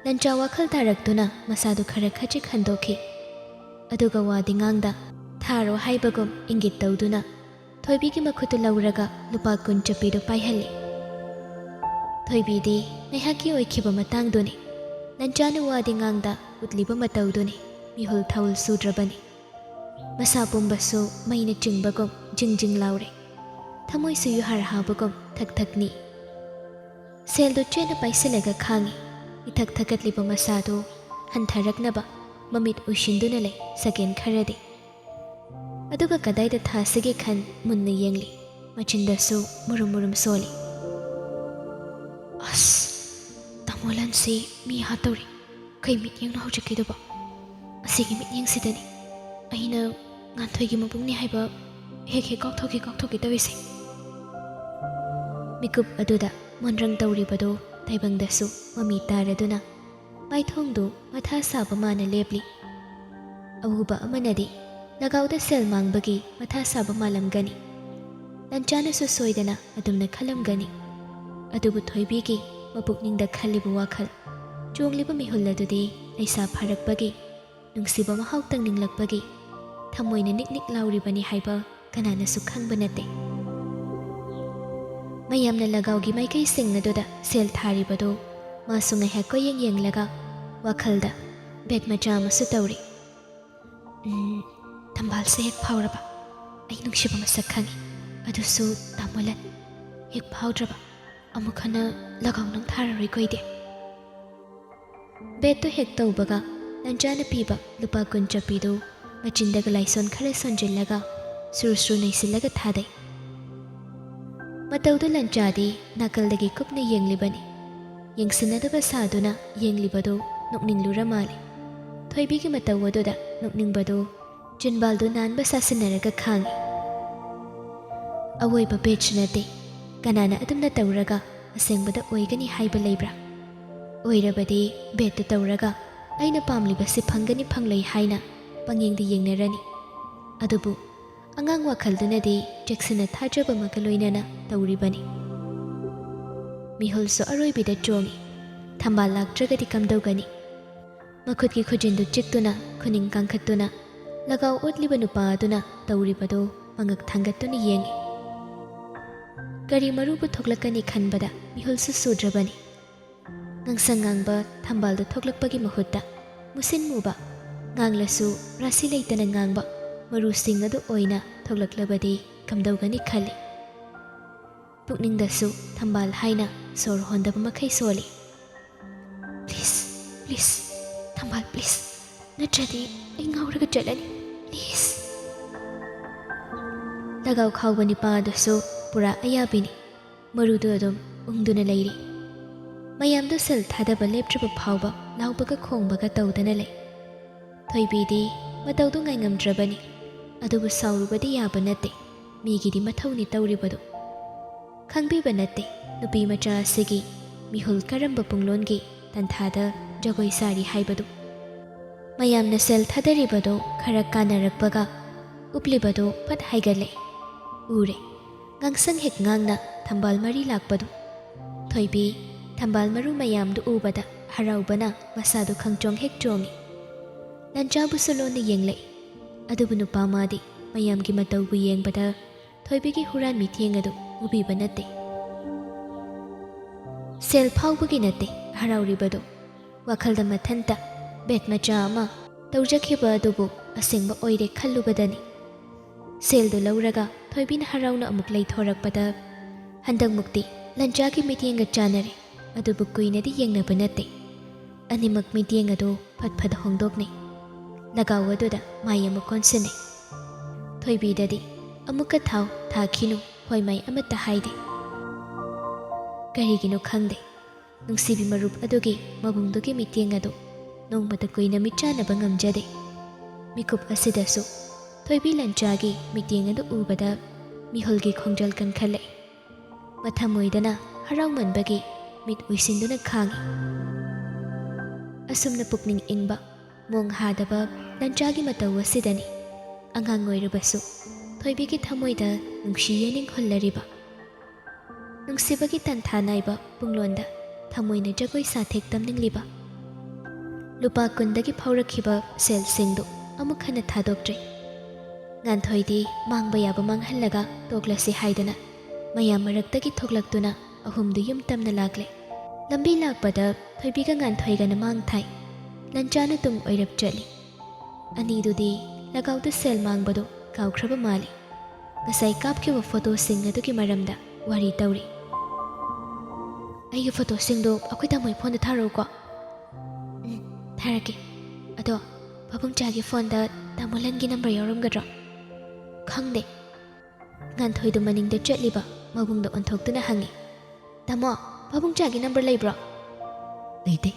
ꯂꯟꯆꯥ ꯋꯥꯈꯜ ꯇꯥꯔꯛꯇꯨꯅ ꯃꯁꯥꯗꯨ ꯈꯔ ꯈꯖꯤꯛ ꯍꯟꯗꯣꯛꯈꯤ꯫ ꯑꯗꯨꯒ ꯋꯥꯗꯤ ꯉꯥꯡꯗ ꯊꯥꯔꯣ ꯍꯥꯏꯕꯒꯨꯝ ꯏꯪꯒꯤꯠ ꯇꯧꯗꯨꯅ ꯊꯣꯏꯕꯤꯒꯤ ꯃꯈꯨꯠꯇꯨ ꯂꯧꯔꯒ ꯂꯨꯄꯥ ꯀꯨꯟ ꯆꯞꯄꯤꯗꯨ ꯄꯥꯏꯍꯜꯂꯤ꯫ ꯊꯣꯏꯕꯤꯗꯤ ꯉꯥꯏꯍꯥꯛꯀꯤ ꯑꯣꯏꯈꯤꯕ ꯃꯇꯥꯡꯗꯨꯅꯤ꯫ ꯂꯟꯆꯥꯅ ꯋꯥꯗꯤ ꯉꯥꯡꯗ ꯎꯠꯂꯤꯕ ꯃꯇꯧꯗꯨꯅꯤ ꯃꯤꯍꯨꯜ ꯊꯧꯜ ꯁꯨꯗ꯭ꯔꯕꯅꯤ꯫ ꯃꯁꯥ ꯄꯨꯝꯕꯁꯨ ꯃꯩꯅ ꯆꯤꯡꯕꯒꯨꯝ ꯖꯤꯡ ꯖꯤꯡ ꯂꯥꯎꯔꯦ꯫ ꯊꯃꯣꯏꯁꯨ ꯌꯨꯍꯥꯔ ꯍꯥꯕꯒꯨꯝ ꯊꯛ ꯊꯛ ꯅꯤꯛꯏ꯫ ꯁꯦꯜꯗꯨ ꯆꯦꯠꯅ ꯄꯥꯏꯁꯤꯜꯂꯒ ꯈꯥꯡꯉꯤ꯫ ꯏꯊꯛ ꯊꯛꯀꯠꯂꯤꯕ ꯃꯁꯥꯗꯨ ꯍꯟꯊꯔꯛꯅꯕ ꯃꯃꯤꯠ ꯎꯏꯁꯤꯟꯗꯨꯅ ꯂꯩ ꯁꯦꯀꯦꯟ ꯈꯔꯗꯤ꯫ ꯑꯗꯨꯒ ꯀꯗꯥꯏꯗ ꯊꯥꯁꯤꯒꯦ ꯈꯟ ꯃꯨꯟꯅ ꯌꯦꯡꯂꯤ꯫ ꯃꯆꯤꯟꯗꯁꯨ ꯃꯨꯔꯨꯝ ꯃꯨꯔꯨꯝ ꯁꯣꯜꯂꯤ꯫ "ꯑꯁ, ꯇꯥꯃꯣ ꯂꯟꯁꯤ ꯃꯤ ꯍꯥꯠꯇꯧꯔꯤ꯫ ꯀꯩ ꯃꯤꯠꯌꯦꯡꯅꯣ ꯍꯧꯖꯤꯛꯀꯤꯗꯨꯕꯣ? ꯑꯁꯤꯒꯤ ꯃꯤꯠꯌꯦꯡꯁꯤꯗꯅꯤ ꯑꯩꯅ ꯉꯥꯟꯊꯣꯏꯒꯤ ꯃꯕꯨꯡꯅꯤ ꯍꯥꯏꯕ ꯍꯦꯛ ꯍꯦꯛ ꯀꯥꯎꯊꯣꯛꯀꯦ ꯀꯥꯎꯊꯣꯛꯀꯦ ꯇꯧꯔꯤꯁꯦ꯫" ꯃꯤꯀꯨꯞ ꯑꯗꯨꯗ ꯃꯣꯟꯔꯪ ꯇꯧꯔꯤꯕꯗꯨ ꯇꯥꯏꯕꯪꯗꯁꯨ ꯃꯃꯤ ꯇꯥꯔꯗꯨꯅ ꯃꯥꯏꯊꯣꯡꯗꯨ ꯃꯊꯥ ꯁꯥꯕ ꯃꯥꯅ ꯂꯦꯞꯂꯤ꯫ ꯑꯎꯕ ꯑꯃꯅꯗꯤ ꯂꯒꯥꯎꯗ ꯁꯦꯜ ꯃꯥꯡꯕꯒꯤ ꯃꯊꯥ ꯁꯥꯕ ꯃꯥꯜꯂꯝꯒꯅꯤ꯫ ꯂꯟꯆꯥꯅꯁꯨ ꯁꯣꯏꯗꯅ ꯑꯗꯨꯝꯅ ꯈꯜꯂꯝꯒꯅꯤ꯫ ꯑꯗꯨꯕꯨ ꯊꯣꯏꯕꯤꯒꯤ ꯃꯄꯨꯛꯅꯤꯡꯗ ꯈꯜꯂꯤꯕ ꯋꯥꯈꯜ, ꯆꯣꯡꯂꯤꯕ ꯃꯤꯍꯨꯜ ꯑꯗꯨꯗꯤ ꯂꯩꯁꯥ ꯐꯥꯔꯛꯄꯒꯤ, ꯅꯨꯡꯁꯤꯕ ꯃꯍꯥꯎ ꯇꯪꯅꯤꯡꯂꯛꯄꯒꯤ ꯊꯃꯣꯏꯅ ꯅꯤꯛ ꯅꯤꯛ ꯂꯥꯎꯔꯤꯕꯅꯤ ꯍꯥꯏꯕ ꯀꯅꯥꯅꯁꯨ ꯈꯪꯕ ꯅꯠꯇꯦ꯫ ꯃꯌꯥꯝꯅ ꯂꯒꯥꯎꯒꯤ ꯃꯥꯏꯀꯩꯁꯤꯡ ꯑꯗꯨꯗ ꯁꯦꯜ ꯊꯥꯔꯤꯕꯗꯨ ꯃꯥꯁꯨ ꯉꯥꯏꯍꯥꯛ ꯀꯣꯏꯌꯦꯡ ꯌꯦꯡꯂꯒ ꯋꯥꯈꯜꯗ ꯕꯦꯠ ꯃꯆꯥ ꯑꯃꯁꯨ ꯇꯧꯔꯤ꯫ "ꯎꯝ, ꯊꯝꯕꯥꯜꯁꯦ ꯍꯦꯛ ꯐꯥꯎꯔꯕ ꯑꯩ ꯅꯨꯡꯁꯤꯕ ꯃꯁꯛ ꯈꯪꯉꯤ, ꯑꯗꯨꯁꯨ ꯇꯥꯃꯣꯂꯟ꯫ ꯍꯦꯛ ꯐꯥꯎꯗ꯭ꯔꯕ ꯑꯃꯨꯛ ꯍꯟꯅ ꯂꯒꯥꯎ ꯅꯪ ꯊꯥꯔꯔꯣꯏꯀꯣ ꯑꯩꯗꯤ꯫" ꯕꯦꯠꯇꯨ ꯍꯦꯛ ꯇꯧꯕꯒ ꯂꯟꯆꯥꯅ ꯄꯤꯕ ꯂꯨꯄꯥ ꯀꯨꯟ ꯆꯠꯄꯤꯗꯨ ꯃꯆꯤꯟꯗꯒ ꯂꯥꯏꯁꯣꯟ ꯈꯔ ꯁꯣꯟꯖꯤꯜꯂꯒ ꯁꯨꯔ ꯁꯨꯔ ꯅꯩꯁꯤꯜꯂꯒ ꯊꯥꯗꯩ꯫ ꯃꯇꯧꯗꯨ ꯂꯟꯆꯥꯗꯤ ꯅꯥꯀꯜꯗꯒꯤ ꯀꯨꯞꯅ ꯌꯦꯡꯂꯤꯕꯅꯤ꯫ ꯌꯦꯡꯁꯤꯟꯅꯗꯕ ꯁꯥꯗꯨꯅ ꯌꯦꯡꯂꯤꯕꯗꯨ ꯅꯣꯛꯅꯤꯡꯂꯨꯔ ꯃꯥꯜꯂꯦ꯫ ꯊꯣꯏꯕꯤꯒꯤ ꯃꯇꯧ ꯑꯗꯨꯗ ꯅꯣꯛꯅꯤꯡꯕꯗꯨ ꯆꯤꯟꯕꯥꯜꯗꯨ ꯅꯥꯟꯕ ꯁꯥꯁꯤꯟꯅꯔꯒ ꯈꯥꯡꯏ꯫ ꯑꯋꯣꯏꯕ ꯕꯦꯠꯁꯨ ꯅꯠꯇꯦ꯫ ꯀꯅꯥꯅ ꯑꯗꯨꯝꯅ ꯇꯧꯔꯒ ꯑꯁꯦꯡꯕꯗ ꯑꯣꯏꯒꯅꯤ ꯍꯥꯏꯕ ꯂꯩꯕ꯭ꯔꯥ? ꯑꯣꯏꯔꯕꯗꯤ ꯕꯦꯠꯇꯨ ꯇꯧꯔꯒ ꯑꯩꯅ ꯄꯥꯝꯂꯤꯕꯁꯤ ꯐꯪꯒꯅꯤ ꯐꯪꯂꯣꯏ ꯍꯥꯏꯅ ꯄꯪꯌꯦꯡꯗ ꯌꯦꯡꯅꯔꯅꯤ꯫ ꯑꯗꯨꯕꯨ ꯑꯉꯥꯡ ꯋꯥꯈꯜꯗꯨꯅꯗꯤ ꯆꯦꯛꯁꯤꯟꯅ ꯊꯥꯖꯕ ꯑꯃꯒ ꯂꯣꯏꯅꯅ ꯇꯧꯔꯤꯕꯅꯤ꯫ ꯃꯤꯍꯨꯜꯁꯨ ꯑꯔꯣꯏꯕꯤꯗ ꯆꯣꯡꯏ꯫ ꯊꯝꯕꯥꯜ ꯂꯥꯛꯇ꯭ꯔꯒꯗꯤ ꯀꯝꯗꯧꯒꯅꯤ? ꯃꯈꯨꯠꯀꯤ ꯈꯨꯖꯤꯟꯗꯨ ꯆꯤꯛꯇꯨꯅ, ꯈꯨꯅꯤꯡ ꯀꯥꯡꯈꯠꯇꯨꯅ ꯂꯒꯥꯎ ꯑꯣꯠꯂꯤꯕ ꯅꯨꯄꯥ ꯑꯗꯨꯅ ꯇꯧꯔꯤꯕꯗꯨ ꯃꯉꯛ ꯊꯥꯡꯒꯠꯇꯨꯅ ꯌꯦꯡꯏ꯫ ꯀꯔꯤ ꯃꯔꯨꯕꯨ ꯊꯣꯛꯂꯛꯀꯅꯤ ꯈꯟꯕꯗ ꯃꯤꯍꯨꯜꯁꯨ ꯁꯨꯗ꯭ꯔꯕꯅꯤ꯫ ꯉꯥꯡꯁꯪ ꯉꯥꯡꯕ ꯊꯝꯕꯥꯜꯗꯨ ꯊꯣꯛꯂꯛꯄꯒꯤ ꯃꯍꯨꯠꯇ ꯃꯨꯁꯤꯟ ꯃꯨꯕ, ꯉꯥꯡꯂꯁꯨ ꯔꯥꯁꯤ ꯂꯩꯇꯅ ꯉꯥꯡꯕ ꯃꯔꯨꯁꯤꯡ ꯑꯗꯨ ꯑꯣꯏꯅ ꯊꯣꯛꯂꯛꯂꯕꯗꯤ ꯀꯝꯗꯧꯒꯅꯤ ꯈꯜꯂꯤ꯫ ꯄꯨꯛꯅꯤꯡꯗꯁꯨ ꯊꯝꯕꯥꯜ ꯍꯥꯏꯅ ꯁꯣꯔ ꯍꯣꯟꯗꯕ ꯃꯈꯩ ꯁꯣꯜꯂꯤ꯫ "Please, please, ꯊꯝꯕꯥꯜ, please, ꯅꯠꯇ꯭ꯔꯗꯤ ꯑꯩ ꯉꯥꯎꯔꯒ ꯆꯠꯂꯅꯤ, please!" ꯂꯒꯥꯎ ꯈꯥꯎꯕ ꯅꯤꯄꯥ ꯑꯗꯨꯁꯨ ꯄꯨꯔꯥ ꯑꯌꯥꯕꯤꯅꯤ꯫ ꯃꯔꯨꯗꯨ ꯑꯗꯨꯝ ꯎꯪꯗꯨꯅ ꯂꯩꯔꯤ꯫ ꯃꯌꯥꯝꯗꯨ ꯁꯦꯜ ꯊꯥꯗꯕ ꯂꯦꯞꯇ꯭ꯔꯕ ꯐꯥꯎꯕ ꯂꯥꯎꯕꯒ ꯈꯣꯡꯕꯒ ꯇꯧꯗꯅ ꯂꯩ꯫ ꯊꯣꯏꯕꯤꯗꯤ ꯃꯇꯧꯗꯨ ꯉꯥꯏꯉꯝꯗ꯭ꯔꯕꯅꯤ꯫ ꯑꯗꯨꯕꯨ ꯁꯥꯎꯔꯨꯕꯗꯤ ꯌꯥꯕ ꯅꯠꯇꯦ, ꯃꯤꯒꯤꯗꯤ ꯃꯊꯧꯅꯤ ꯇꯧꯔꯤꯕꯗꯨ꯫ ꯈꯪꯕꯤꯕ ꯅꯠꯇꯦ ꯅꯨꯄꯤ ꯃꯆꯥ ꯑꯁꯤꯒꯤ ꯃꯤꯍꯨꯜ ꯀꯔꯝꯕ ꯄꯨꯡꯂꯣꯟꯒꯤ ꯇꯟꯊꯥꯗ ꯖꯒꯣꯏ ꯁꯥꯔꯤ ꯍꯥꯏꯕꯗꯨ꯫ ꯃꯌꯥꯝꯅ ꯁꯦꯜ ꯊꯥꯗꯔꯤꯕꯗꯨ ꯈꯔ ꯀꯥꯟꯅꯔꯛꯄꯒ ꯎꯞꯂꯤꯕꯗꯨ ꯐꯠ ꯍꯥꯏꯒꯠꯂꯦ꯫ ꯎꯔꯦ꯫ ꯉꯥꯡꯁꯪ ꯍꯦꯛ ꯉꯥꯡꯅ ꯊꯝꯕꯥꯜ ꯃꯔꯤ ꯂꯥꯛꯄꯗꯨ꯫ ꯊꯣꯏꯕꯤ ꯊꯝꯕꯥꯜ ꯃꯔꯨ ꯃꯌꯥꯝꯗꯨ ꯎꯕꯗ ꯍꯔꯥꯎꯕꯅ ꯃꯁꯥꯗꯨ ꯈꯪꯆꯣꯡ ꯍꯦꯛ ꯆꯣꯡꯏ꯫ ꯂꯟꯆꯥꯕꯨꯁꯨ ꯂꯣꯟꯅ ꯌꯦꯡꯂꯛꯏ꯫ ꯑꯗꯨꯕꯨ ꯅꯨꯄꯥ ꯃꯥꯗꯤ ꯃꯌꯥꯝꯒꯤ ꯃꯇꯧꯕꯨ ꯌꯦꯡꯕꯗ ꯊꯣꯏꯕꯤꯒꯤ ꯍꯨꯔꯥꯟ ꯃꯤꯠꯌꯦꯡ ꯑꯗꯨ ꯎꯕꯤꯕ ꯅꯠꯇꯦ꯫ ꯁꯦꯜ ꯐꯥꯎꯕꯒꯤ ꯅꯠꯇꯦ ꯍꯔꯥꯎꯔꯤꯕꯗꯨ꯫ ꯋꯥꯈꯜꯗ ꯃꯊꯟꯇ ꯕꯦꯠ ꯃꯆꯥ ꯑꯃ ꯇꯧꯖꯈꯤꯕ ꯑꯗꯨꯕꯨ ꯑꯁꯦꯡꯕ ꯑꯣꯏꯔꯦ ꯈꯜꯂꯨꯕꯗꯅꯤ꯫ ꯁꯦꯜꯗꯨ ꯂꯧꯔꯒ ꯊꯣꯏꯕꯤꯅ ꯍꯔꯥꯎꯅ ꯑꯃꯨꯛ ꯂꯩꯊꯣꯔꯛꯄꯗ, ꯍꯟꯗꯛꯃꯨꯛꯇꯤ ꯂꯟꯆꯥꯒꯤ ꯃꯤꯠꯌꯦꯡꯒ ꯆꯥꯟꯅꯔꯦ꯫ ꯑꯗꯨꯕꯨ ꯀꯨꯏꯅꯗꯤ ꯌꯦꯡꯅꯕ ꯅꯠꯇꯦ꯫ ꯑꯅꯤꯃꯛ ꯃꯤꯠꯌꯦꯡ ꯑꯗꯨ ꯐꯠ ꯐꯠ ꯍꯣꯡꯗꯣꯛꯅꯩ꯫ ꯂꯒꯥꯎ ꯑꯗꯨꯗ ꯃꯥꯏ ꯑꯃꯨꯛ ꯑꯣꯟꯁꯤꯟꯅꯩ꯫ ꯊꯣꯏꯕꯤꯗꯗꯤ ꯑꯃꯨꯛꯀ ꯊꯥꯎ ꯊꯥꯈꯤꯅꯨ, ꯍꯣꯏ ꯃꯥꯏ ꯑꯃꯠꯇ ꯍꯥꯏꯗꯦ꯫ ꯀꯔꯤꯒꯤꯅꯣ ꯈꯪꯗꯦ, ꯅꯨꯡꯁꯤꯕꯤ ꯃꯔꯨꯞ ꯑꯗꯨꯒꯤ ꯃꯕꯨꯡꯗꯨꯒꯤ ꯃꯤꯠꯌꯦꯡ ꯑꯗꯨ ꯅꯣꯡꯃꯇ ꯀꯨꯏꯅ ꯃꯤꯠꯆꯥꯟꯅꯕ ꯉꯝꯖꯗꯦ꯫ ꯃꯤꯀꯨꯞ ꯑꯁꯤꯗꯁꯨ ꯊꯣꯏꯕꯤ ꯂꯟꯆꯥꯒꯤ ꯃꯤꯠꯌꯦꯡ ꯑꯗꯨ ꯎꯕꯗ ꯃꯤꯍꯨꯜꯒꯤ ꯈꯣꯡꯖꯦꯜ ꯀꯟꯈꯠꯂꯛꯏ꯫ ꯃꯊꯃꯣꯏꯗꯅ ꯍꯔꯥꯎꯃꯟꯕꯒꯤ ꯃꯤꯠ ꯎꯏꯁꯤꯟꯗꯨꯅ ꯈꯥꯡꯏ꯫ ꯑꯁꯨꯝꯅ ꯄꯨꯛꯅꯤꯡ ꯏꯪꯕ, ꯃꯣꯡ ꯍꯥꯗꯕ ꯂꯟꯆꯥꯒꯤ ꯃꯇꯧ ꯑꯁꯤꯗꯅꯤ ꯑꯉꯥꯡ ꯑꯣꯏꯔꯕꯁꯨ ꯊꯣꯏꯕꯤꯒꯤ ꯊꯃꯣꯏꯗ ꯅꯨꯡꯁꯤ ꯌꯦꯅꯤꯡ ꯍꯨꯜꯂꯔꯤꯕ꯫ ꯅꯨꯡꯁꯤꯕꯒꯤ ꯇꯟꯊꯥ ꯅꯥꯏꯕ ꯄꯨꯡꯂꯣꯟꯗ ꯊꯃꯣꯏꯅ ꯖꯒꯣꯏ ꯁꯥꯊꯦꯛ ꯇꯝꯅꯤꯡꯂꯤꯕ꯫ ꯂꯨꯄꯥ ꯀꯨꯟꯗꯒꯤ ꯐꯥꯎꯔꯛꯈꯤꯕ ꯁꯦꯜꯁꯤꯡꯗꯨ ꯑꯃꯨꯛ ꯍꯟꯅ ꯊꯥꯗꯣꯛꯇ꯭ꯔꯦ꯫ ꯉꯥꯟꯊꯣꯏꯗꯤ ꯃꯥꯡꯕ ꯌꯥꯕ ꯃꯥꯡꯍꯜꯂꯒ ꯇꯣꯛꯂꯁꯤ ꯍꯥꯏꯗꯅ ꯃꯌꯥꯝ ꯃꯔꯛꯇꯒꯤ ꯊꯣꯛꯂꯛꯇꯨꯅ ꯑꯍꯨꯝꯗꯨ ꯌꯨꯝ ꯇꯝꯅ ꯂꯥꯛꯂꯦ꯫ ꯂꯝꯕꯤ ꯂꯥꯛꯄꯗ ꯊꯣꯏꯕꯤꯒ ꯉꯥꯟꯊꯣꯏꯒꯅ ꯃꯥꯡ ꯊꯥꯏ꯫ ꯂꯟꯆꯥꯅ ꯇꯨꯡ ꯑꯣꯏꯔꯞ ꯆꯠꯂꯤ꯫ ꯑꯅꯤꯗꯨꯗꯤ ꯂꯒꯥꯎꯗ ꯁꯦꯜ ꯃꯥꯡꯕꯗꯨ ꯀꯥꯎꯈ꯭ꯔꯕ ꯃꯥꯜꯂꯤ꯫ ꯉꯁꯥꯏ ꯀꯥꯞꯈꯤꯕ ꯐꯣꯇꯣꯁꯤꯡ ꯑꯗꯨꯒꯤ ꯃꯔꯝꯗ ꯋꯥꯔꯤ ꯇꯧꯔꯤ꯫ "ꯑꯩꯒꯤ ꯐꯣꯇꯣꯁꯤꯡꯗꯣ ꯑꯩꯈꯣꯏ ꯇꯥꯃꯣꯒꯤ ꯐꯣꯟꯗ ꯊꯥꯔꯛꯎꯀꯣ꯫" "ꯎꯝ, ꯊꯥꯔꯛꯀꯦ꯫ ꯑꯗꯣ ꯄꯥꯕꯨꯡꯆꯥꯒꯤ ꯐꯣꯟꯗ ꯇꯥꯃꯣ ꯂꯟꯒꯤ ꯅꯝꯕꯔ ꯌꯥꯎꯔꯝꯒꯗ꯭ꯔꯣ?" "ꯈꯪꯗꯦ꯫" ꯉꯥꯟꯊꯣꯏꯗꯨ ꯃꯅꯤꯡꯗ ꯆꯠꯂꯤꯕ ꯃꯕꯨꯡꯗ ꯑꯣꯟꯊꯣꯛꯇꯨꯅ ꯍꯪꯉꯤ꯫ "ꯇꯥꯃꯣ, ꯄꯥꯕꯨꯡꯆꯥꯒꯤ ꯅꯝꯕꯔ ꯂꯩꯕ꯭ꯔꯣ?" "ꯂꯩꯇꯦ꯫"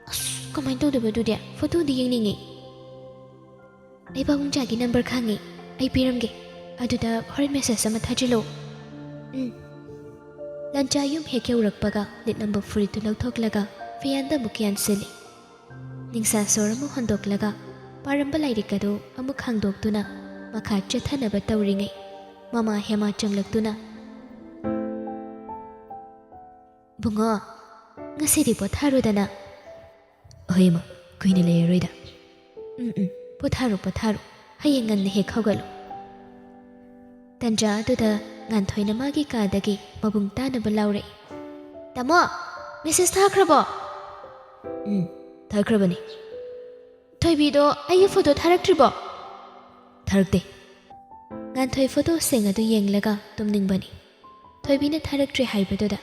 "ꯑꯁ, ꯀꯃꯥꯏꯅ ꯇꯧꯗꯣꯏꯕ ꯑꯗꯨꯗꯤ? ꯐꯣꯇꯣꯗꯤ ꯌꯦꯡꯅꯤꯡꯉꯤ꯫" "ꯑꯩ ꯄꯥꯕꯨꯡꯆꯥꯒꯤ ꯅꯝꯕꯔ ꯈꯪꯉꯤ, ꯑꯩ ꯄꯤꯔꯝꯒꯦ꯫ ꯑꯗꯨꯗ ꯍꯣꯔꯦꯟ ꯃꯦꯁꯦꯖ ꯑꯃ ꯊꯥꯖꯤꯜꯂꯛꯑꯣ꯫" "ꯎꯝ꯫" ꯂꯟꯆꯥ ꯌꯨꯝ ꯍꯦꯛ ꯌꯧꯔꯛꯄꯒ ꯂꯤꯠꯂꯝꯕ ꯐꯨꯔꯤꯠꯇꯨ ꯂꯧꯊꯣꯛꯂꯒ ꯐꯤꯌꯥꯟꯗ ꯑꯃꯨꯛ ꯌꯥꯟꯁꯤꯜꯂꯤ꯫ ꯅꯤꯡꯁꯥ ꯁꯣꯔ ꯑꯃ ꯍꯣꯟꯗꯣꯛꯂꯒ ꯄꯥꯔꯝꯕ ꯂꯥꯏꯔꯤꯛ ꯑꯗꯨ ꯑꯃꯨꯛ ꯍꯥꯡꯗꯣꯛꯇꯨꯅ ꯃꯈꯥ ꯆꯠꯊꯅꯕ ꯇꯧꯔꯤꯉꯩ ꯃꯃꯥ ꯍꯦꯃꯥ ꯆꯪꯂꯛꯇꯨꯅ, "ꯕꯨꯡꯉꯣ, ꯉꯁꯤꯗꯤ ꯄꯣꯊꯥꯔꯣꯗꯅ꯫" "ꯍꯣꯏ ꯏꯃꯥ, ꯀꯨꯏꯅ ꯂꯩꯔꯔꯣꯏꯗ꯫" "ꯎꯝ, ꯎꯝ, ꯄꯣꯊꯥꯔꯣ, ꯄꯣꯊꯥꯔꯣ꯫ ꯍꯌꯦꯡ ꯉꯟꯅ ꯍꯦꯛ ꯍꯧꯒꯠꯂꯨ꯫" ꯇꯟꯖꯥ ꯑꯗꯨꯗ ꯉꯥꯟꯊꯣꯏꯅ ꯃꯥꯒꯤ ꯀꯥꯗꯒꯤ ꯃꯕꯨꯡ ꯇꯥꯅꯕ ꯂꯥꯎꯔꯛꯏ꯫ "ꯇꯥꯃꯣ, ꯃꯦꯁꯦꯖ ꯊꯥꯈ꯭ꯔꯕꯣ?" "ꯎꯝ, ꯊꯥꯈ꯭ꯔꯕꯅꯤ꯫" "ꯊꯣꯏꯕꯤꯗꯣ ꯑꯩꯒꯤ ꯐꯣꯇꯣ ꯊꯥꯔꯛꯇ꯭ꯔꯤꯕꯣ?" "ꯊꯥꯔꯛꯇꯦ꯫" ꯉꯥꯟꯊꯣꯏ ꯐꯣꯇꯣꯁꯤꯡ ꯑꯗꯨ ꯌꯦꯡꯂꯒ ꯇꯨꯝꯅꯤꯡꯕꯅꯤ꯫ ꯊꯣꯏꯕꯤꯅ ꯊꯥꯔꯛꯇ꯭ꯔꯦ ꯍꯥꯏꯕꯗꯨꯗ